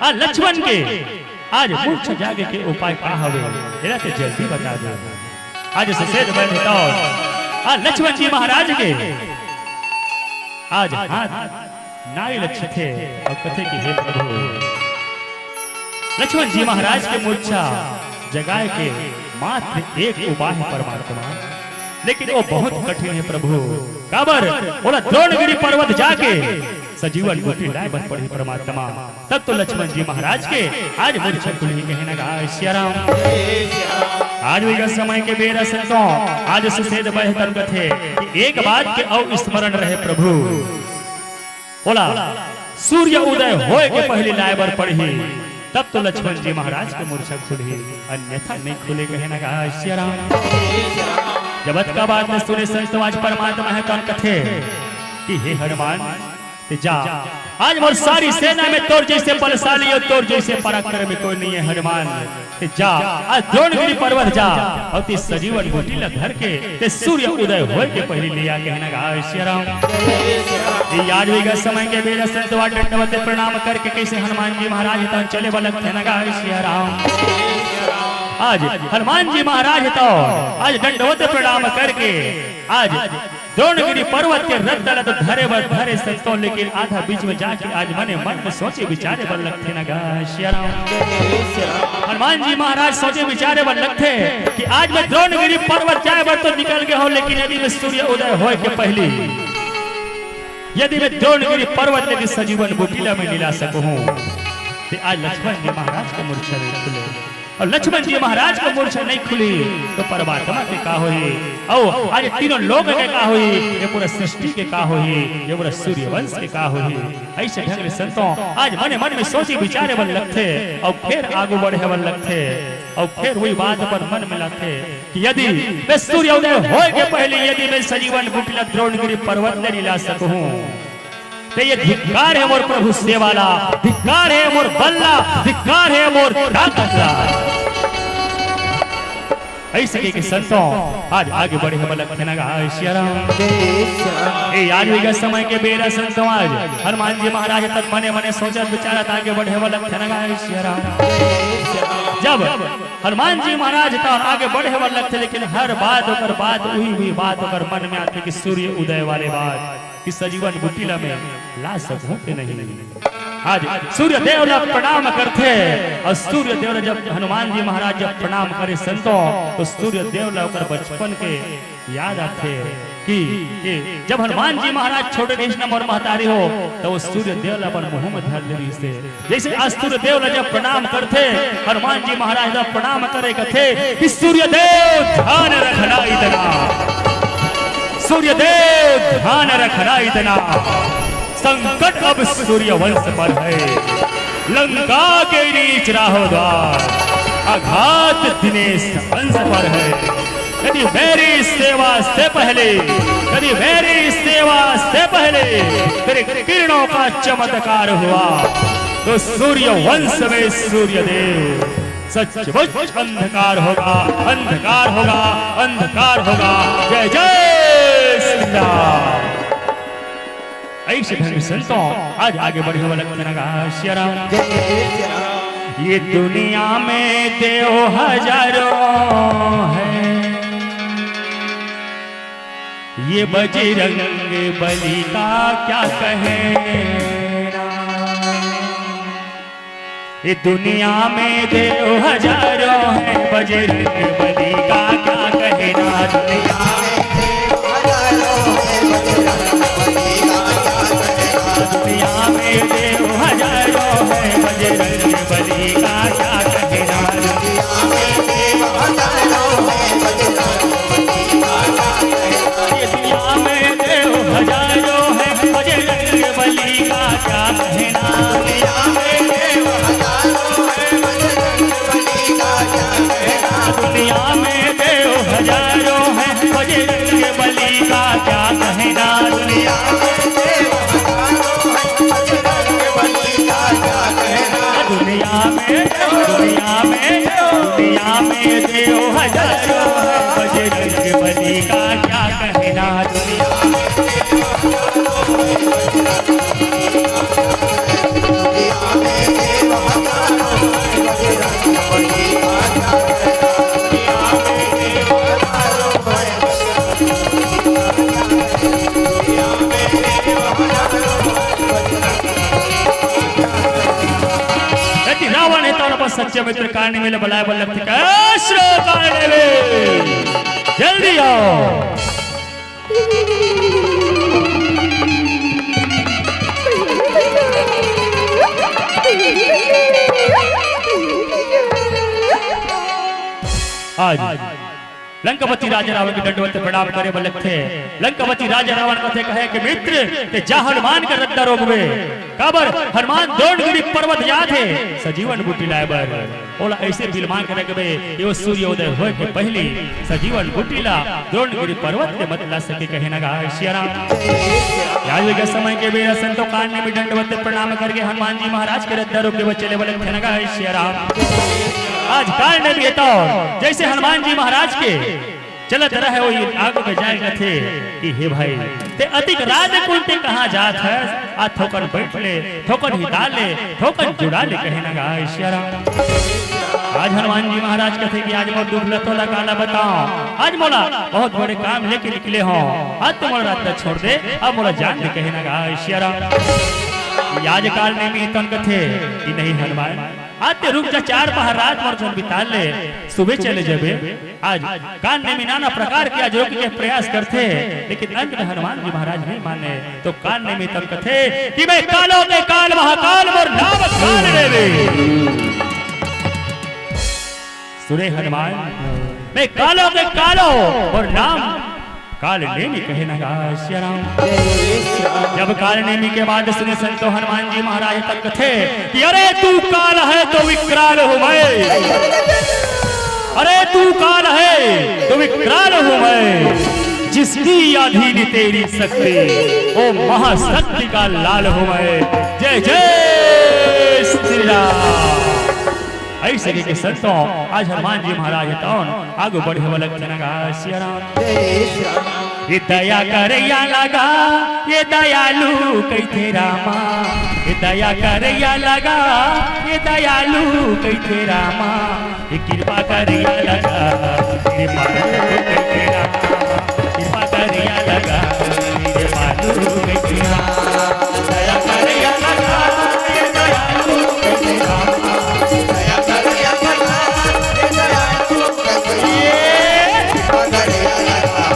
आ लक्ष्मण के आज मूर्छा जागे के उपाय का हवे, एला ते जल्दी बता दे। आज सुसेध बैद हे तौन आज लक्ष्मण जी महाराज के आज हाथ नाई लक्षथे अउ कथे कि हे प्रभु, लक्ष्मण जी महाराज के मूर्छा जगाए के मात्र एक उपाय हे परमात्मा, लेकिन वो बहुत कठिन हे प्रभु। काबर? ओला द्रोणगिरी पर्वत जाके सजीवन बूटी लाए बर पड़ही परमात्मा, तब तो लक्ष्मण जी महाराज के आज मूर्छा खुलही कहे न गा सिया राम। आज भी का समय के बेरा संतों, आज सुसेध बैद हे तौन कथे कि एक बात के अउ स्मरण रहे प्रभु, ओला सूर्य उदय होए के पहिली लाए बर पड़ही, तब तो लक्ष्मण जी महाराज के मूर्छा खुलही, अन्यथा नहीं खुले कहे न गा सिया राम। जब अतका बात ला सुने संतों, आज परमात्मा हे तौन कथे कि हे हनुमान, ते जा, आज मोर सारी सेना में तोर जइसे बलशाली अउ तोर जइसे पराक्रमी कोई नहीं हे हनुमान। ते जा, आज द्रोणगिरी पर्वत जा, अउ ते सजीवन बूटी ला धर के ते सूर्य उदय होए के पहिली ले आ कहे न गा सिया राम। ये आज भी का समय के बेरा संतवा दंडवत प्रणाम करके कइसे हनुमान जी महाराज हे तौन चले बर लगथे न गा सिया राम। आज हनुमान जी महाराज हे तौन आज दंडवत प्रणाम करके आज द्रोणगिरी पर्वत के रद्दा ला तो धरे बर धरे संतों, लेकिन आधा बीच में जाके आज मने मन में सोचे विचारे बर लगथे न गा सिया राम। हनुमान जी महाराज सोचे विचारे बर लगथे कि आज मैं द्रोणगिरी पर्वत जाए बर तो निकल गे हंव, लेकिन यदि मैं सूर्य उदय होए के पहिली, यदि मैं द्रोणगिरी पर्वत ले सजीवन बूटी ला मैं नी ला सकहूं, ते आज लक्ष्मण जी महाराज के मूर्छा नहीं खुले। अउ लक्ष्मण जी महाराज के मूर्छा नइ खुली, त परमात्मा के का होही? अउ आज तीनों लोक के का होही? ये पूरा सृष्टि के का होही? ये पूरा सूर्यवंश के का होही? अइसे ढंग ले संतों, आज मने मन में सोचे विचारे बर लगथे, अउ फेर आगू बढ़े बर लगथे, अउ फेर वही बात अपन मन में लाथे कि यदि मैं सूर्योदय होय के पहले यदि मैं संजीवन बूटी ला द्रोणगिरी पर्वत ले नइ ला सकहूं, त ये धिक्कार हे मोर प्रभु सेवा ला, धिक्कार हे मोर बल ला, धिक्कार हे मोर ताकत ला। अइसे कहिके संतों, आज आगे बढ़े बर लगथे ना गा सिया राम। ए, आज भी गा समय के बेरा संतों, आज हनुमान जी महाराज तक मने मने सोचत विचारत आगे बढ़े बर लगथे ना गा सिया राम। जब हनुमान जी महाराज तक आगे बढ़े बर लगथे, लेकिन हर बात ओकर बात, उही उही बात ओकर मन में आथे कि सूर्य उदय वाले बात, कि संजीवन बूटी ला मैं ला सकहूं कि नहीं। आज सूर्य देव ला प्रणाम करथे, अउ सूर्य देव ला जब हनुमान जी महाराज जब प्रणाम करे संतों, त सूर्य देव ला ओकर बचपन के याद आथे कि, कि जब हनुमान जी महाराज छोटे रहिस ना मोर महतारी हो, त वो सूर्य देव ला अपन मुंह में धर ले रहिस हे। जइसे आज सूर्य देव ला जब प्रणाम करथे, हनुमान जी महाराज ला प्रणाम करे कथे कि सूर्य देव ध्यान रखना इतना, सूर्य देव ध्यान रखना इतना, संकट अब सूर्यवंश पर है। लंका के नीच राहो द्वार, आघात दिनेश अंश पर है। यदि मेरी सेवा से पहले, यदि मेरी सेवा से पहले तेरे किरणों का चमत्कार हुआ, तो सूर्यवंश में सूर्यदेव सचमुच अंधकार होगा, अंधकार होगा, अंधकार होगा। जय जय श्री राम। अइसे ढंग संतों, आज आगे बढ़े बर लगथे ना गा सिया राम। ये दुनिया में देव हजारों हैं, ये बजरंग बली का क्या कहना। ये दुनिया में देव हजारों हैं, बजरंग बली का क्या कहना। दुनिया में देव हजारों हैं, बजरंग बली का क्या कहना। दुनिया में देव हजारों हैं, बजरंग बली का क्या कहना। दुनिया में देव हजारों हैं, बजरंग बली का क्या कहना। ये दुनिया में देव हजारों हैं, बजरंग बली का क्या कहना। दुनिया में देव हजारों हैं, बजरंग बली का क्या कहना। दुनिया में देव हजारों हैं, बजरंग बली का क्या कहना। दुनिया में देव हजारों हैं, बजरंग बली का क्या कहना। दुनिया में, दुनिया में, दुनिया में देव हजारों हैं, बजरंग बली का क्या कहना। दुनिया में देव हजारों हैं, बजरंग बली का क्या कहना। दुनिया में देव हजारों हैं, बजरंग बली का क्या कहना। दुनिया में देव हजारों हैं, बजरंग बली का क्या कहना। दुनिया में देव हजारों हैं, बजरंग बली का क्या कहना। यदि रावण हे त अपन सच्चे मित्र काल नेमी ला बलाय बर लगथे। कैसरो काल नेमी, जल्दी आओ। आज लंकापति राजा रावण के दंडवत प्रणाम करे बर लगथे। लंकापति राजा रावण कथे, कहे कि मित्र, ते जा हनुमान के रद्दा रोकबे। काबर हनुमान द्रोणगिरी पर्वत जात हे संजीवन बूटी लाय बर। ओला अइसे बिलमा के रखबे, ये सूर्योदय होय के पहिली संजीवन बूटी ला द्रोणगिरी पर्वत ले मत ला सके, कहे ना गा सिया राम। आज के समय के बेरा संतो काल नेमी दंडवत प्रणाम करके हनुमान जी महाराज के रद्दा रोके बर चले बर लगथे ना गा सिया राम। आज काल नेमी तो जइसे हनुमान जी महाराज के चलत रहे, वही आगू में जाय कथे कि हे भाई, ते अतिक रात कुन ते कहाँ जात हस? आ थोकन बइठ ले, थोकन हिता ले, थोकन जुड़ा ले, कहे ना गा सिया राम। आज हनुमान जी महाराज कथे कि आज मोर दुख ल तोला काला बताओं, आज मोला बहुत बड़े काम लेके निकले हों, आज तो मोला रात ल छोड़ दे, अब मोला जान दे, कहे ना गा सिया राम। आज काल नेमी तोन कथे कि नहीं हनुमान, आज ते रुक जा, चार पहर रात मोर झन बिता ले, सुबह चले जबे। आज काल नेमी नाना प्रकार के आज रोके के प्रयास करथे, लेकिन अंत में हनुमान जी महाराज नहीं माने। तो काल नेमी तोन कथे कि मैं कालों के काल महाकाल मोर नाम काल नेमी। सुने हनुमान, मैं कालो के कालो, मोर नाम काल नेमी कहे ना गा सिया राम। जब काल नेमी के बात सुने संतो हनुमान जी महाराज तक थे कि अरे तू काल है तो विकराल हूँ मैं, अरे तू काल है तो विकराल हूँ मैं, जिसकी अधीन तेरी शक्ति, ओ महाशक्ति का लाल हूँ मैं। जय जय श्री राम। ऐसे के, के संतो आज हनुमान जी महाराज तौन आगू बढ़े वाला चनगा सिया राम। ये दया करैया लगा, ये दयालु कैथे रामा, ये दया करैया लगा, ये दयालु कैथे रामा, ये कृपा करैया लगा, ये पालु कैथे रामा, कृपा करैया लगा, ये पालु कैथे रामा, दया करैया लगा, ये दयालु कैथे रामा, दया करैया लगा, ये दयालु कैथे रामा, ये कृपा करैया लगा।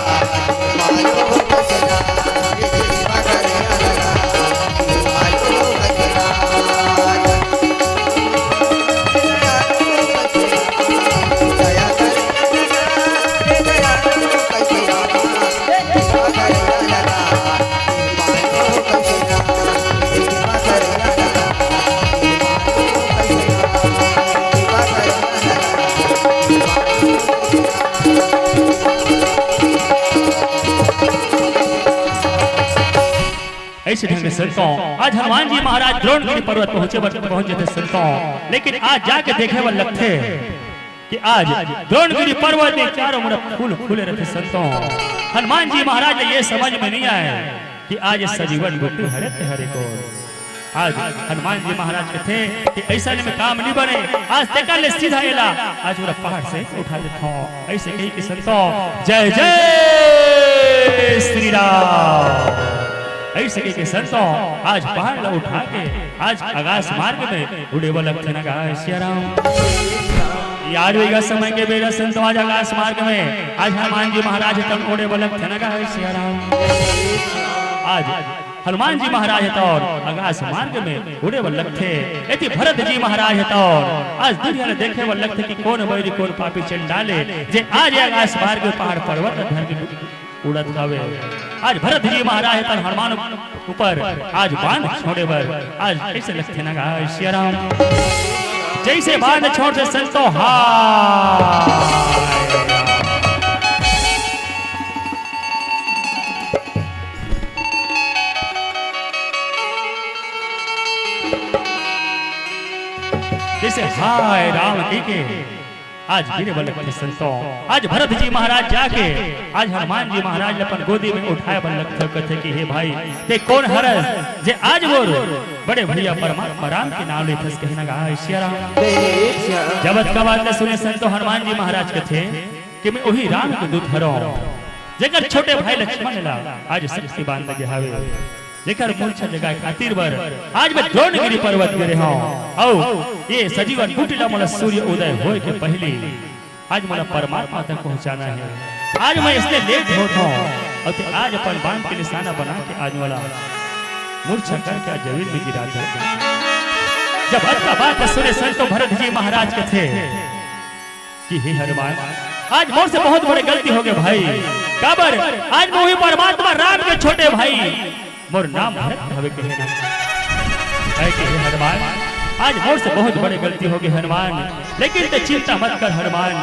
ऐसे ढंग से संतों, आज हनुमान जी महाराज द्रोणगिरी पर्वत पहुंचे बर, पहुंच जाते संतों, लेकिन आज जाके देखे बर लगथे कि आज द्रोणगिरी पर्वत में चारों मुड़ा फूल फूले रहते संतों। हनुमान जी महाराज ने ये समझ में नहीं आए कि आज ये सजीवन बूटी हरे ते हरे को। आज हनुमान जी महाराज कथे कि ऐसा में काम नहीं बने, आज तेकर ले सीधा एला, आज पूरा पहाड़ से उठा देता हूँ। ऐसे कही कि संतों, जय जय श्री राम। ऐसे कही कि संतों, आज पहाड़ ला उठा के आज आकाश मार्ग में उड़े वाला चनगा सिया राम। यार वेगा समय के बेरा संतों, आज आकाश मार्ग में आज हनुमान जी महाराज तन उड़े वाला चनगा सिया राम। आज हनुमान जी महाराज तौर आकाश मार्ग में उड़े बर लगथे। एती भरत जी महाराज तौर आज दुनिया ल देखे बर लगथे कि कोन बैरी कोन पापी चंडाले जे आज ये आकाश मार्ग में पहाड़ पर्वत धर के उड़त हवे। आज भरत जी महाराज तौर हनुमान ऊपर आज बाण छोड़े बर आज कैसे लगथे ना गा सिया राम। जैसे बाण छोड़ दे संतो हा। जैसे हाय राम कहिके आज गिरे बर लगथे संतो। आज भरत जी महाराज जाके आज हनुमान जी महाराज ल अपन गोदी में उठाए बर लगथे, कथे कि हे भाई, ते कोन हरस जे आज मोर बड़े भैया परमात्मा राम के नाम लेथस कहे ना गा सिया राम। जब अतका बात ल सुने संतो हनुमान जी महाराज कथे कि मैं वही राम के दूत हरौं, जेकर छोटे भाई लक्ष्मण ला आज शक्ति बाण लगे हावे, जेकर मूर्छा जगाए खातिर बर आज मैं द्रोणगिरी पर्वत गिरे हौं। अउ ये सजीवन बूटी ला मोला सूर्य उदय होए के पहिली आज मोला परमात्मा तक पहुंचाना हे। आज मैं इसलिए लेट होत हौं, अउ ते आज अपन बाण के निशाना बना के आज मोला मूर्छा करके आज जमीन में गिरा दे। जब अतका बात सुने संतो भरत जी महाराज कथे कि हे हनुमान, आज मोर से बहुत बड़े गलती होगे भाई। काबर? आज मैं वही परमात्मा राम के छोटे भाई, मोर नाम भरत हवे कहे ना। कहे कि हे हनुमान, आज मोर से बहुत बड़े गलती होगे हनुमान, लेकिन ते चिंता मत कर हनुमान।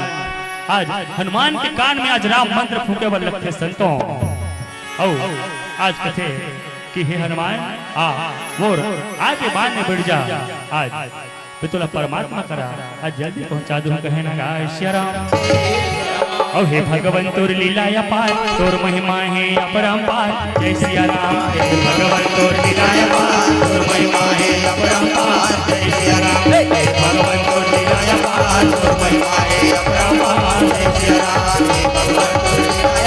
आज हनुमान के कान में आज राम मंत्र फूंके बर लगथे संतो। अउ आज कथे कि हे हनुमान, आ मोर आगे बाण में बइठ जा। आज मैं तोला परमात्मा करा आज जल्दी पहुंचा दूं कहे ना गा सिया राम। अउ हे भगवान तोर लीला अपार, तोर महिमा हे अपरंपार। जय सिया राम। हे भगवान तोर लीला अपार, तोर महिमा हे अपरंपार। जय सिया राम। हे भगवान तोर लीला अपार, तोर महिमा हे अपरंपार। जय सिया राम। हे भगवान तोर लीला अपार।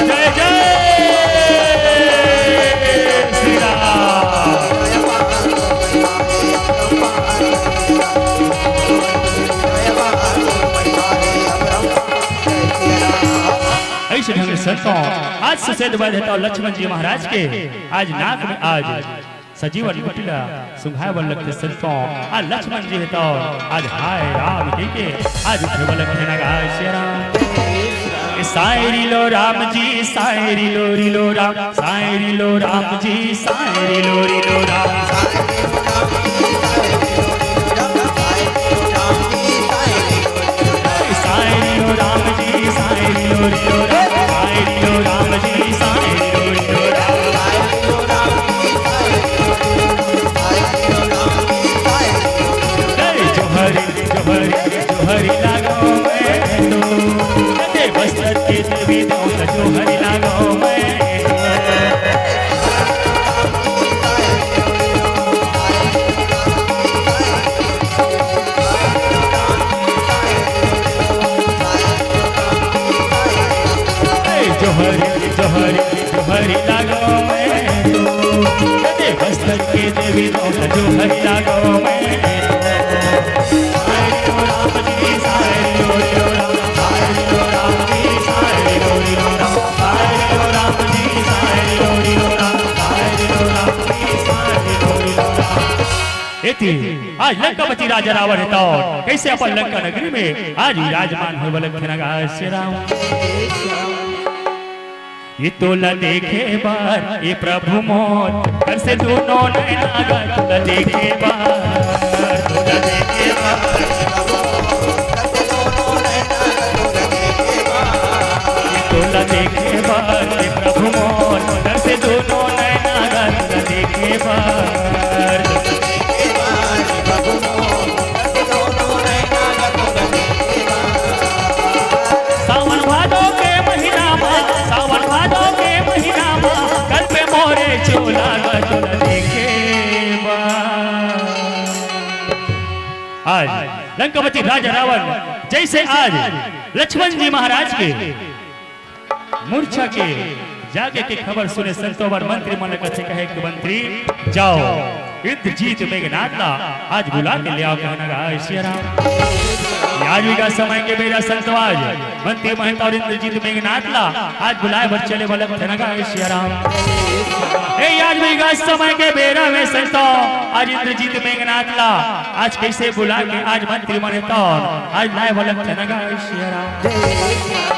जय जय श्री राम। ऐसे ढंग से संतों, आज सुशेष वध हेतु लक्ष्मण जी महाराज के आज नाक में आज सजीवन कुटिला सुंघाय बर लगथे संतों। आ लक्ष्मण जी हे तो आज हाय राम कहिके आज उठे बर लगथे ना गा सिया राम। ए सायरी लो राम जी, सायरी लो री लो राम, सायरी लो राम जी, सायरी लो री लो राम। सायरी लो राम जी, सायरी लो री लो राम, सायरी लो राम जी, सायरी लो री लो राम। ए जोहरी, जोहरी, जोहरी लागो मैं तो, ए बस्तर के देवी देवता जोहरी लागो मैं तो। ए जोहरी, जोहरी, जोहरी लागो मैं तो। ए बस्तर के देवी देवता जोहरी लागो मैं तो। सायरी लो राम जी, सायरी लो री लो राम, सायरी लो राम जी, सायरी लो री लो राम, सायरी लो राम जी, सायरी लो री लो राम, सायरी लो राम जी, सायरी लो री लो राम। एती आज लंकापति राजा रावण हे तो कइसे अपन लंका नगरी में आज विराजमान होय बर लगथे ना गा सिया राम। ए तोला देखे बर ए प्रभु मोर, तरसे दूनों नैना गा तोला देखे बर, तोला देखे बर। तोला देखे बर ए प्रभु मोर, तरसे दूनों नैना गा तोला देखे बर। सावन भादो के महीना मा, सावन भादो के महीना मा, गल पे मोरे चोला गा तोला देखे बर। आज लंकापति राजा रावण जइसे आज लक्ष्मण जी महाराज के मूर्छा के जागे के खबर सुने संतों बर मंत्री मन कथे कहे कि मंत्री जाओ इंद्रजीत मेघनाथ ला आज बुला के ले आओ कहे ना गा सिया राम। ए आज भी गा समय के बेरा संतों आज मंत्री महंत अउ इंद्रजीत मेघनाथ ला आज बुलाय बर चले बर लगथे ना गा सिया राम। ए आज भी गा समय के बेरा में संतों आज इंद्रजीत मेघनाथ ला आज कइसे बुला के आज मंत्री मन हे तो आज लाय बर लगथे ना गा सिया राम।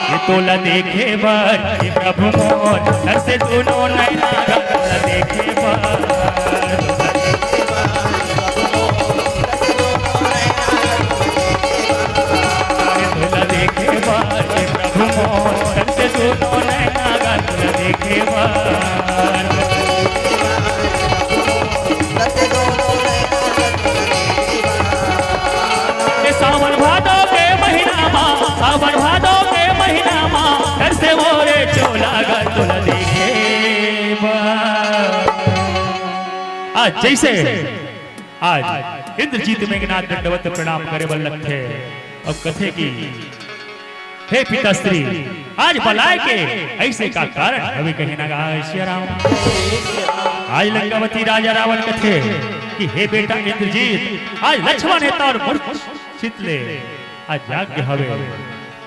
ए तोला देखे बर ए प्रभु मोर, तरसे दूनों नैना गा तोला देखे बर। ए तोला देखे बर ए प्रभु मोर, तरसे दूनों नैना गा तोला देखे बर। ए सावन भादो के महीना मा, सावन भादो के महीना मा, तरसे मोरे चोला गा तोला देखे बर। आज जइसे आज इंद्रजीत मेघनाथ दंडवत प्रणाम करे बर लगथे अउ कथे कि हे पिताश्री, आज बलाय के अइसे का कारण हवे कहे ना गा सिया राम। आज लंकापति राजा रावण कथे कि हे बेटा इंद्रजीत, आज लक्ष्मण हे तोर मूर्छित ले आज जाग गे हवे,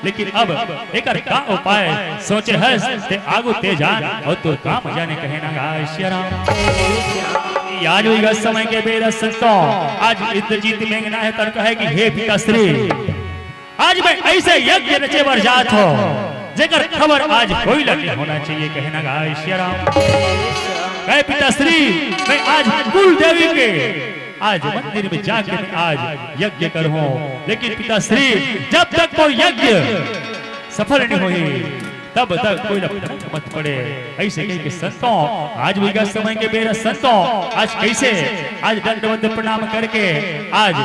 लेकिन अब एकर का उपाय सोचे हस ते आगू ते जान अउ तोर काम जाने कहे ना गा सिया राम। ए आज भी गा समय के बेरा संतों आज इंद्रजीत मेघनाथ हे तो कहे कि हे पिताश्री, आज मैं अइसे यज्ञ रचे बर जात हों जेकर खबर आज कोई ला नइ होना चाहिए कहे ना गा सिया राम। कहे पिताश्री, मैं आज कुल देवी के आज मंदिर में जाके मैं आज यज्ञ करहूं, लेकिन पिताश्री जब तक वो यज्ञ सफल नइ होही तब तक कोई ला फरक मत पड़े। अइसे कहिके संतों आज भी गा समय के बेरा संतों आज कइसे आज दंडवत प्रणाम करके आज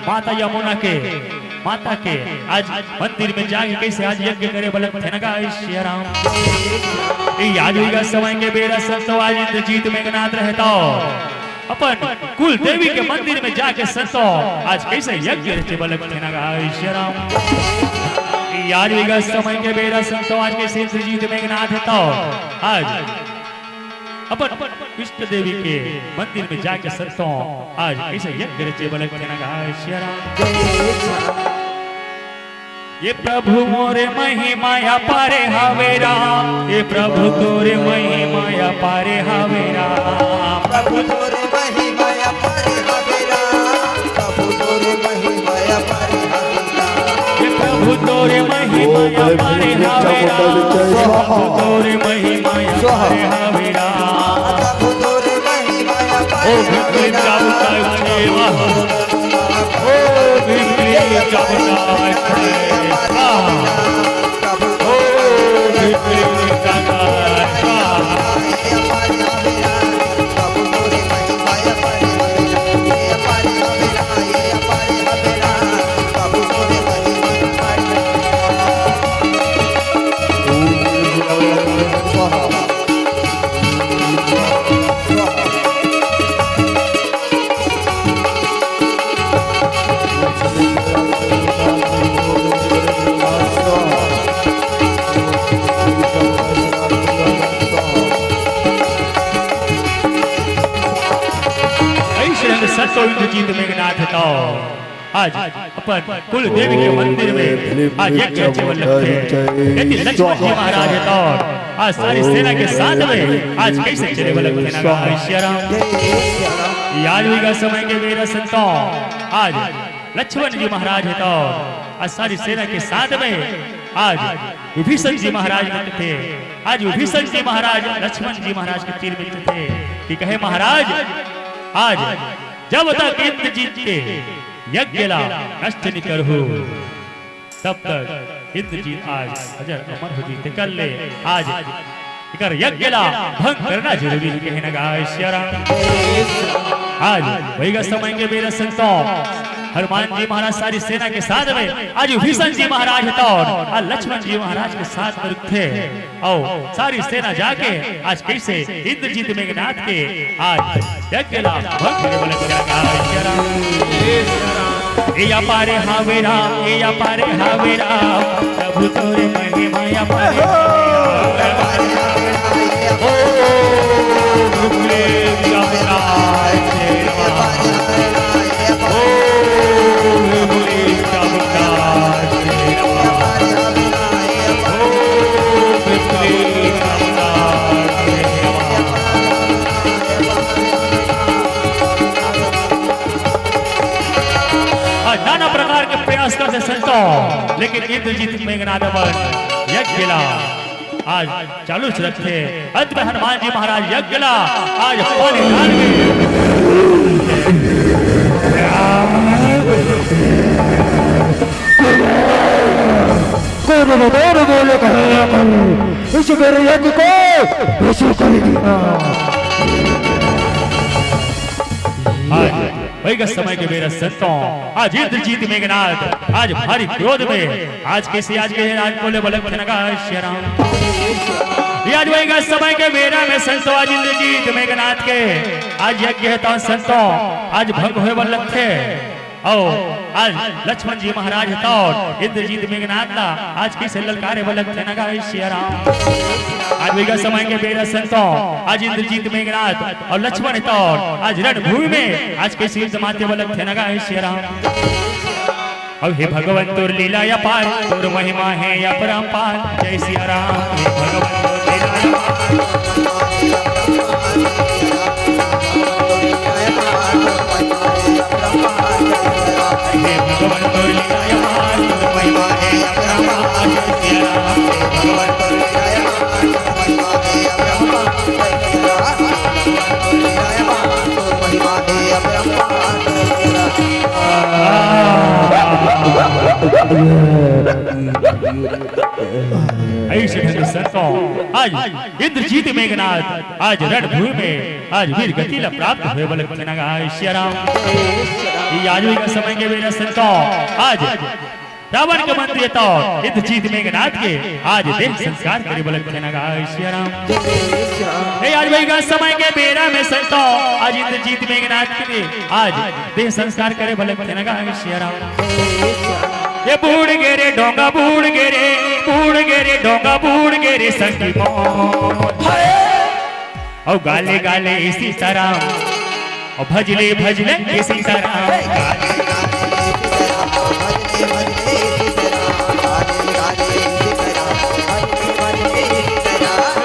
माता यमुना के माता के आज मंदिर में जाके कइसे आज यज्ञ करे बर लगथे ना गा सिया राम। ए आज भी गा समय के बेरा संतों आज इंद्रजीत मेघनाथ रहे तो अपन कुल देवी के मंदिर में जाके संतों आज कइसे यज्ञ रचे बर लगथे ना गा सिया राम। ए आज भी गा समय के बेरा संतों आज कइसे इंद्रजीत मेघनाथ हे तो आज अपन इष्ट देवी के मंदिर में जाके संतों आज कइसे यज्ञ रचे बर लगथे ना गा सिया राम। ए प्रभु मोरे महिमा अपारे हवे राम, ए प्रभु तोरे महिमा अपारे हवे राम। प्रभु तोरे महिमा अपार हवे राम, प्रभु तोरे महिमा अपार हवे राम। हे प्रभु तोरे महिमा अपार हवे राम, प्रभु तोरे महिमा अपार हवे राम। प्रभु तोरे महिमा अपार हवे राम। ओ भीम क्लीम चामुंडाय फट्। ओ भीम क्लीम चामुंडाय फट्। आह। अइसे ढंग संतो इंद्रजीत मेघनाथ हे तो आज अपन कुल देवी के मंदिर में आज यज्ञ रचे बर लगथे। यदि लक्ष्मण जी महाराज हे तो आज सारी सेना के साथ में आज कइसे चले बर लगथे ना गा सिया राम। ये आज भी का समय के बेरा संतो आज लक्ष्मण जी महाराज हे तो आज सारी सेना के साथ में आज विभीषण जी महाराज मिलथे। आज विभीषण जी महाराज लक्ष्मण जी महाराज के तीर मिलथे कि कहे महाराज, आज जब तक इंद्रजीत के यज्ञ ला नष्ट नि करहू, तब तक इंद्रजीत आज अजर अमर हो जही। तेकर ले आज एकर यज्ञ ला भंग करना जरूरी हे, कहे ना गा सिया राम। आज वही का समय के बेरा संतो हनुमान जी महाराज सारी सेना के साथ में आज विभीषण जी महाराज हे तो आज लक्ष्मण जी महाराज के साथ में रुकथे। अउ सारी सेना जाके आज कइसे इंद्रजीत मेघनाथ के आज यज्ञ ला भंग करे बर लगथे ना गा सिया राम। ए अपार हवे राम, ए अपार हवे राम, प्रभु तोरे महिमा अपार हवे राम। ओ रुकले जमराज के राम। ओ रुकले जमराज के राम। ओ रुकले जमराज के राम। आज नाना प्रकार के प्रयास करथे संतो, लेकिन इंद्रजीत मेघनाथ अपन यज्ञ ला आज चालू से रखथे। अंत में हनुमान जी महाराज यज्ञ ला आज पानी डाल के कोन बतौर बोले कहे अपन, इस मेरे यज्ञ को भस्म कर दिया। आज वही का समय के बेरा संतो, आज इंद्रजीत मेघनाथ आज भारी क्रोध में आज कइसे आज के राज बोले बलक थनगा सिया राम। ये आज वही का समय के बेरा में संतो आज इंद्रजीत मेघनाथ के आज यज्ञ हे तो संतो आज भंग होए बर लगथे। अउ आज लक्ष्मण जी महाराज हे तो इंद्रजीत मेघनाथ ला आज कइसे ललकारे बर लगथे ना गा सिया राम। आज वही का समय के बेरा संतो आज इंद्रजीत मेघनाथ अउ लक्ष्मण हे तो आज रणभूमि में आज कइसे युद्ध माते बर लगथे ना गा सिया राम। अउ हे भगवान तोर लीला अपार, तोर महिमा हे अपरंपार। जय सिया राम। हे भगवान तोर लीला अपार, हे भगवान तोर लीला अपार, तोर महिमा हे अपरंपार। जय सिया राम। हे भगवान तोर लीला अपार, तोर महिमा हे अपरंपार। जय सिया राम। अइसे ढंग संतो आज इंद्रजीत मेघनाथ आज रणभूमि में आज वीर गति ला प्राप्त होए बर लगथे ना गा सिया राम। ये आज वही का समय के बेरा संतो आज रावण के मंत्री तो इंद्रजीत मेघनाथ के आज देह संस्कार करे बर लगथे ना गा सिया राम। हे आज वही का समय के बेरा में संतो आज इंद्रजीत मेघनाथ के आज देह संस्कार करे बर लगथे ना गा सिया राम। ये बूड़ गे रे डोंगा बूड़ गे रे, बूड़ गे रे डोंगा बूड़ गे रे संगी मोर। अउ गाले गाले ए सीताराम, अउ भजले भजले ए सीताराम।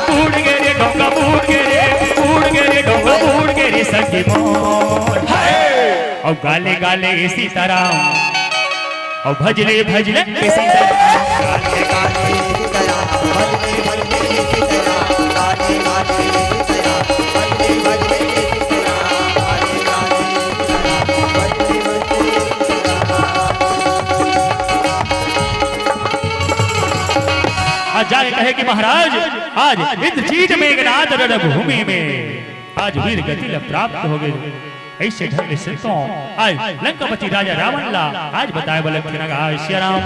बूड़ गे रे डोंगा बूड़ गे रे, बूड़ गे रे डोंगा बूड़ गे रे। की मोर। हाय। अउ गाले गाले सीताराम, अउ भजले भजले सीताराम। आज जाके कहे कि महाराज, आज इंद्रजीत मेघनाद रणभूमि में आज वीर गति ला प्राप्त हो गए। अइसे ढंग से तो आज लंकापति राजा रावण ला आज बताए बर लगथे ना गा सिया राम।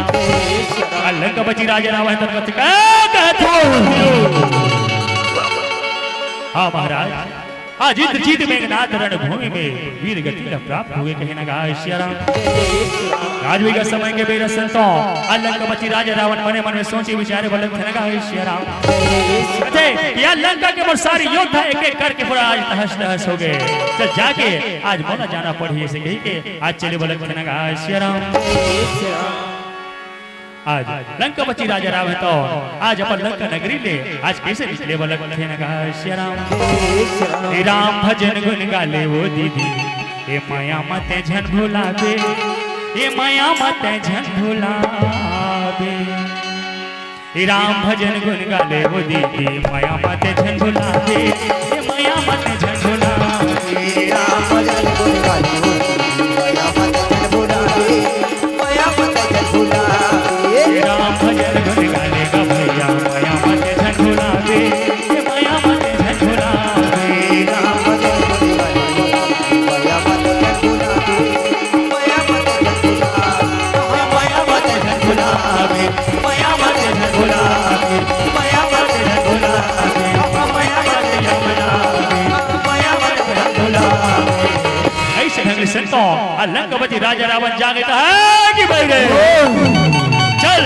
आज लंकापति राजा रावण तन कथे का कहत हो? हाँ महाराज, आज इंद्रजीत मेघनाद रणभूमि में वीर गति ला प्राप्त हो गए कहे ना गा सिया राम। आज भी का समय के बेरा संतो, आज लंकापति राजा रावण मने मन में सोचे विचारे बर लगथे ना गा सिया राम। कथे कि यार लंका के मोर सारे योद्धा एक एक करके पूरा आज तहस नहस हो गए। चल जाके आज मोला जाना पड़ही, अइसे कहि के आज चले बर लगथे ना गा सिया राम। आज लंकापति राजा रावण तो आज अपन लंका नगरी ले आज कइसे निकले बर लगथे ना गा सिया राम। हे राम भजन गुन गाले वो दीदी, ए मया मते झन भुलाबे, ए मया मते झन भुलाबे। ए राम भजन गुन गाले वो दीदी, मया मते झन भुलाबे, ए मया मते झन भुलाबे। ए राम भजन गुन गाले वो दीदी, मया मते झन भुलाबे, मया मते झन भुलाबे। ए राम भजन गुन गाले गा भैया, मया मते झन भुलाबे, ए मया मते झन भुलाबे। ए राम भजन गुन गाले वो दीदी, मया मते झन भुलाबे। अइसे ढंग से तो लंकापति राजा रावण जागे कहा कि बैठ गए। चल,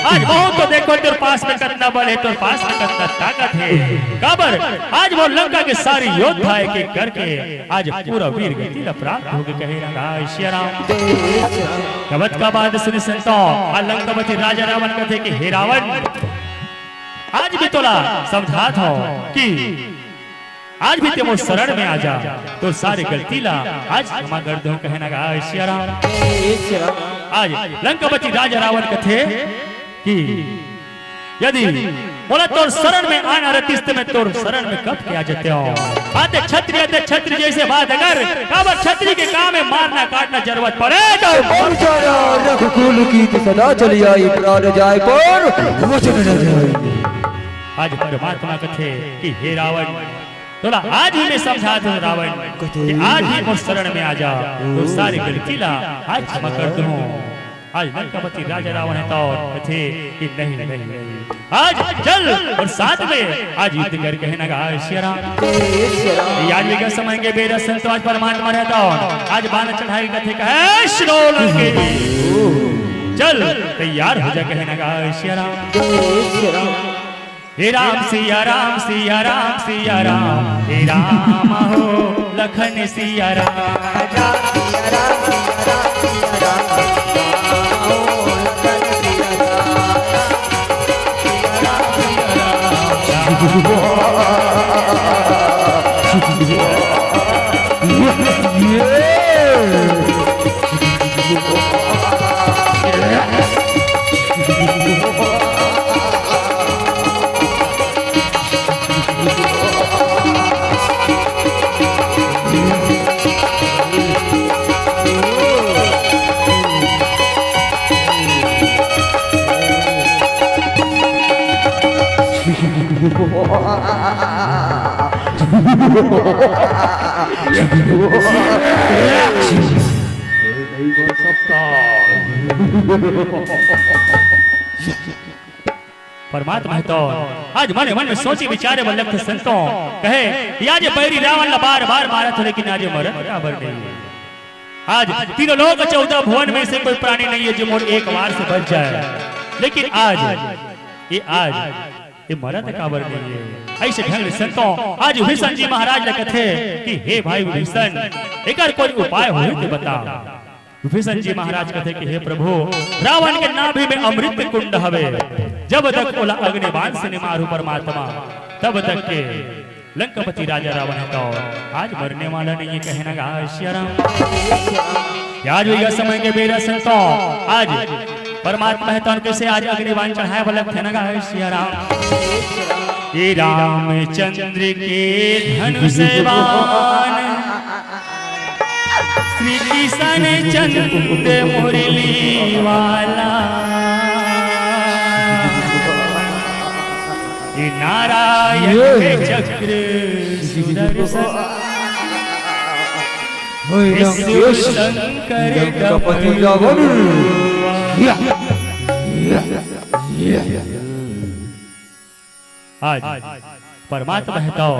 आज बहुत तो देखो तोर पास में कतना बल हे, तोर पास में कतना ताकत हे। काबर आज वो लंका के सारे योद्धा एक एक करके आज पूरा वीर गति ला प्राप्त हो गए कहे ना गा सिया राम। कबत का बात सुने संतो, आ लंकापति राजा रावण कथे कि हे रावण, आज भी तोला समझात हो कि आज भी ते मोर शरण में आ जा, तोर सारे गलती ला आज क्षमा कर दो कहे ना गा सिया राम। आज लंकापति राजा रावण कथे कि यदि मोला तोर शरण में आना रहतिस, त मैं तोर शरण में कब के आ जातेंव। आते छत्री, आते छत्री जैसे बात अगर, काबर छत्री के काम में मारना काटना जरूरत पड़े तो। रघुकुल की सदा चली आई, प्राण जाए पर वचन न जाए। आज परमात्मा कथे कि हे रावण, तोला आज ही मैं समझात हूँ रावण, कि आज ही मोर शरण में आ जा, तोर सारी गलती ला आज क्षमा कर दूँ। आज लंकापति राजा रावण हे तो कथे कि नहीं, नहीं, नहीं। आज चल अउ साथ में आज युद्ध कर कहे ना गा सिया राम। यार ये का समय के बेरा संत आज परमात्मा रहता हो, आज बाण चढ़ाई कथे कहे सुनो लंकेश। चल तैयार हो जा कहे ना गा सिया राम। हे राम सिया राम सिया राम सिया राम, हे राम हो लखन सिया राम। परमात्मा हे तो आज मने मन में सोचे विचारे बर लगथे संतो, कहे कि आज बैरी रावण ला बार बार मारत हो, लेकिन आज मरत काबर नहीं हे। आज तीनों लोक चौदह भुवन में से कोई प्राणी नहीं है जो मोर एक वार से बच जाए, लेकिन आज ये आज ये मरत काबर नहीं हे। अइसे ढंग ले संतो आज विभीषण जी महाराज ला कथे कि हे भाई विभीषण, एकर कोई उपाय होही त बता। विभीषण जी महाराज कथे कि हे प्रभु, रावण के नाभि में अमृत कुंड हवे, जब तक ओला अग्नि बाण से नि मारू परमात्मा, तब तक के लंकापति राजा रावण हे तो आज मरने वाला नहीं है, कहे ना गा सिया राम। आज वही समय के बेरा संतो आज परमात्मा हे तो कैसे आज अग्निबाण चढ़ाए वाला थे ना गा सिया राम। ये रामचंद्र के धनुष बाण श्री किशन चंद मुरली वाला, ये नारायण ये। चक्र सुदर्शन, ये शिव शंकर लंकापति रावण। या, या, या। आज परमात्मा हे तो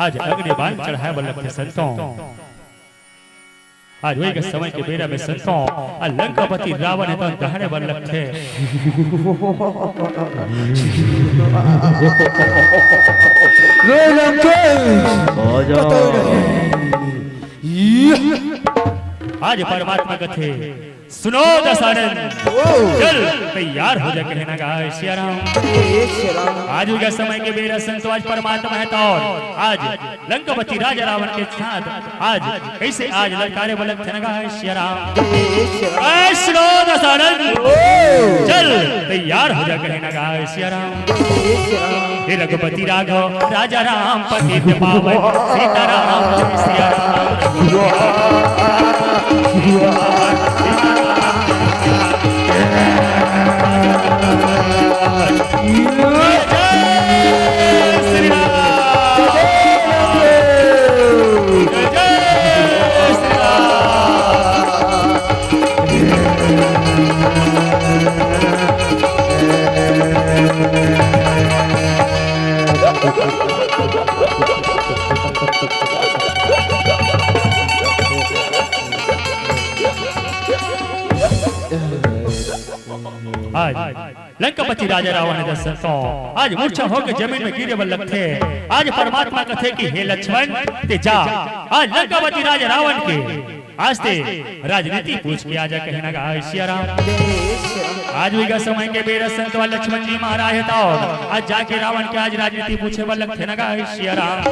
आज अग्निबाण चढ़ाए वाला थे संतो। आज वही के समय के बेरा में संतो, आ लंकापति रावण हे तो दहने बर लगथे। रे लंकेश, आज परमात्मा कथे, सुनो दशानन, चल तैयार हो जा, कहे ना गा सिया राम। आज वही के समय के बेरा संतो, आज परमात्मा हे तो आज लंकापति राजा रावण के साथ आज कैसे आज ललकारे वाला थे ना गा सिया राम। ऐ सुनो दशानन, चल तैयार हो जा, कहे ना गा सिया राम। हे रघुपति राघव राजा राम पतित पावन, सीताराम सिया राम। आज लंकापति राजा रावण हे तो संतो आज मूर्छा होके जमीन में गिरे बर लगथे। आज परमात्मा कथे कि हे लक्ष्मण, ते जा आज लंकापति राजा रावण के आज ते राजनीति पूछ के आ जा, कहे ना गा सिया राम। आज वही का समय के बेरा संतो आज लक्ष्मण जी महाराज हे तो आज जाके रावण के आज राजनीति पूछे बर लगथे ना गा सिया राम।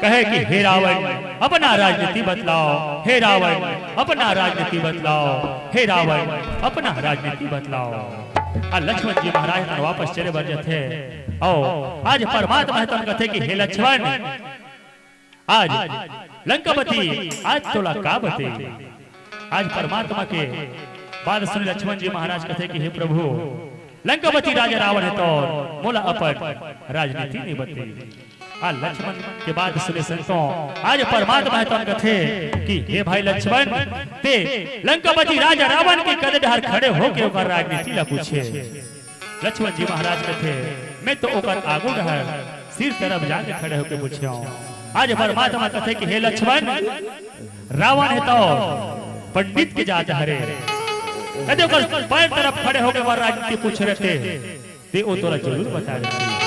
कहे कि हे रावण, अपना राजनीति बतलाओ, हे रावण, अपना राजनीति बतलाओ, हे रावण, अपना राजनीति बतलाओ। आ लक्ष्मण जी महाराज मन वापस चले बर जथे। अउ आज परमात्मा हे तो कथे कि हे लक्ष्मण, आज लंकापति आज तोला का बते। आज परमात्मा के बात सुन लक्ष्मण जी महाराज कथे कि हे प्रभु, लंकापति राजा रावण हे तो मोला अपन राजनीति नहीं बते। आ लक्ष्मण के बात सुने संतो आज परमात्मा हे तो कथे कि हे भाई लक्ष्मण, ते लंकापति राजा रावण के कदे डहर खड़े होके ओकर राजनीति ला पूछे। लक्ष्मण जी महाराज कथे, मैं तो ओकर आगू डहर सिर तरफ जाके खड़े होके पूछे हूँ। आज परमात्मा कथे कि हे लक्ष्मण, रावण हे तो पंडित के जात हरे, कदे ओकर पैर तरफ खड़े होके ओकर राजनीति पूछ रहे थे। ते ओ तोला जरूर बता देथे।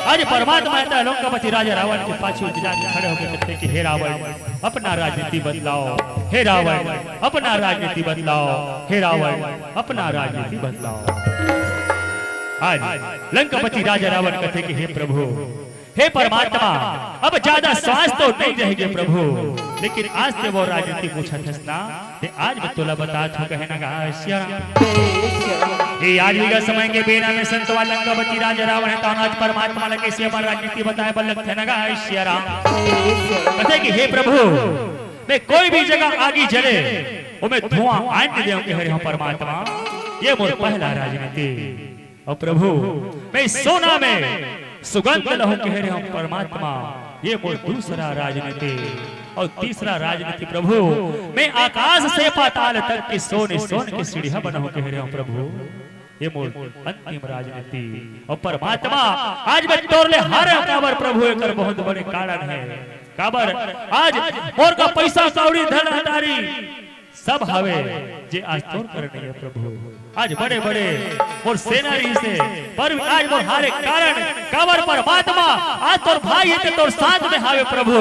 आज परमात्मा हे तो लंकापति राजा रावण के पाछू जाके खड़े होके कथे कि हे रावण, अपना राजनीति बतलाओ, हे रावण, अपना राजनीति बतलाओ, हे रावण, अपना राजनीति बतलाओ। आज लंकापति राजा रावण कथे कि हे प्रभु, हे परमात्मा, अब ज्यादा सांस तो नहीं रहेगे प्रभु, लेकिन आज ते वो राजनीति पूछत हस ना, ते आज मैं तोला बतात हूँ, कहे ना गा सिया राम। ये आज वही का समय के बेरा में संतवा लंकापति राजा रावण हे तो आज परमात्मा ला कइसे अपन राजनीति बताए बर लगथे ना गा सिया राम। कथे कि हे प्रभु, मैं कोई भी जगह आगी जले, ओमे धुआं आन दे देहूं, कहे रहे हूं परमात्मा, ये मोर पहला राजनीति। अउ प्रभु, मैं सोना में सुगंध लहूं, कहे रहे हूं परमात्मा, ये मोर दूसरा राजनीति। अउ तीसरा राजनीति प्रभु, मैं आकाश से पाताल तक की सोने सोन की सीढ़िया बनाहूं, कहे रहे हूं प्रभु, ये मोर अंतिम राजनीति। अउ परमात्मा, आज मैं तोर ले हारे हंव, काबर प्रभु, एकर बहुत बड़े कारण हे। काबर आज मोर का पैसा कौड़ी धन हतारी सब हवे, जे आज तोर कर नहीं हे प्रभु। आज बड़े बड़े मोर सेना रहिसे, पर आज मोर हारे कारण, काबर परमात्मा, आज तोर भाई हे ते तोर साथ में हवे प्रभु,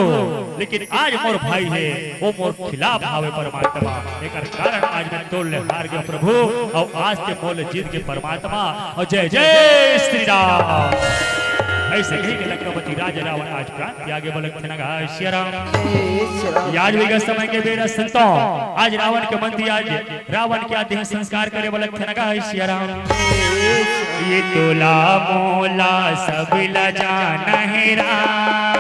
लेकिन आज मोर भाई हे, वो मोर खिलाफ हवे परमात्मा। एकर कारण आज मैं तोर ले हार गेंव प्रभु, अउ आज ते मोर ले जीत गे परमात्मा। अउ जय जय श्री राम। अइसे कहिके लंकापति राजा रावण आज प्राण त्यागे। बोलत हे नगा सिया राम। आज बिगत समय के बेरा संतो, आज रावण के मन ती आज रावण के आदि संस्कार करे। बोलत हे नगा सिया राम। ये तोला मोला सब ला जाना हे राम,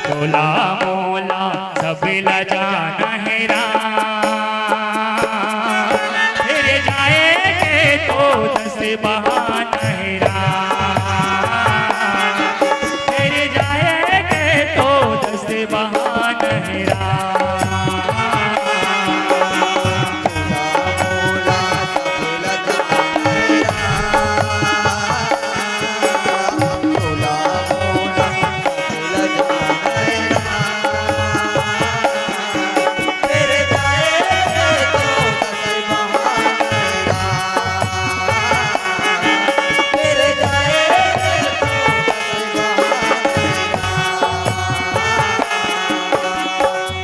तोला मोला सब ला जाना हे राम। फिर जाएंगे तो दस बहाना हे राम, फिर जाएंगे तो दस बहाना हे राम।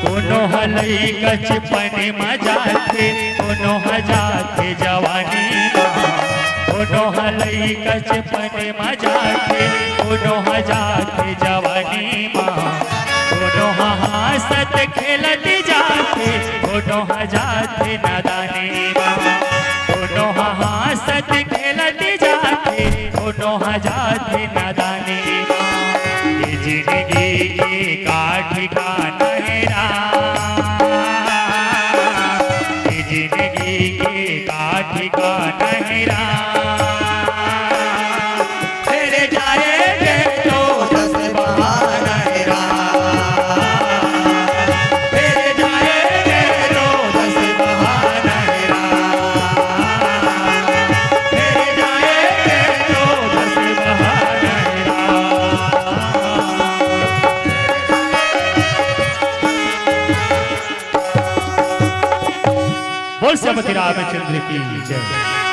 कोनो ह लइकचपन म जाथे, कोनो ह जाथे जवानी म। कोनो ह लइकचपन म जाथे, कोनो ह जाथे जवानी म। कोनो ह हाँसत खेलत जाथे, कोनो ह जाथे नादानी म। कोनो ह हाँसत खेलत जाथे, कोनो ह जाथे नादानी म। ये जिंदगी के का ठिकाना हे राम, ये जिंदगी के का ठिकाना हे राम। फिर जाएंगे तो दस बहाना हे राम, फिर जाएंगे तो दस बहाना हे राम, फिर जाएंगे तो दस बहाना हे राम। बोल सियापति रामचंद्र की जय।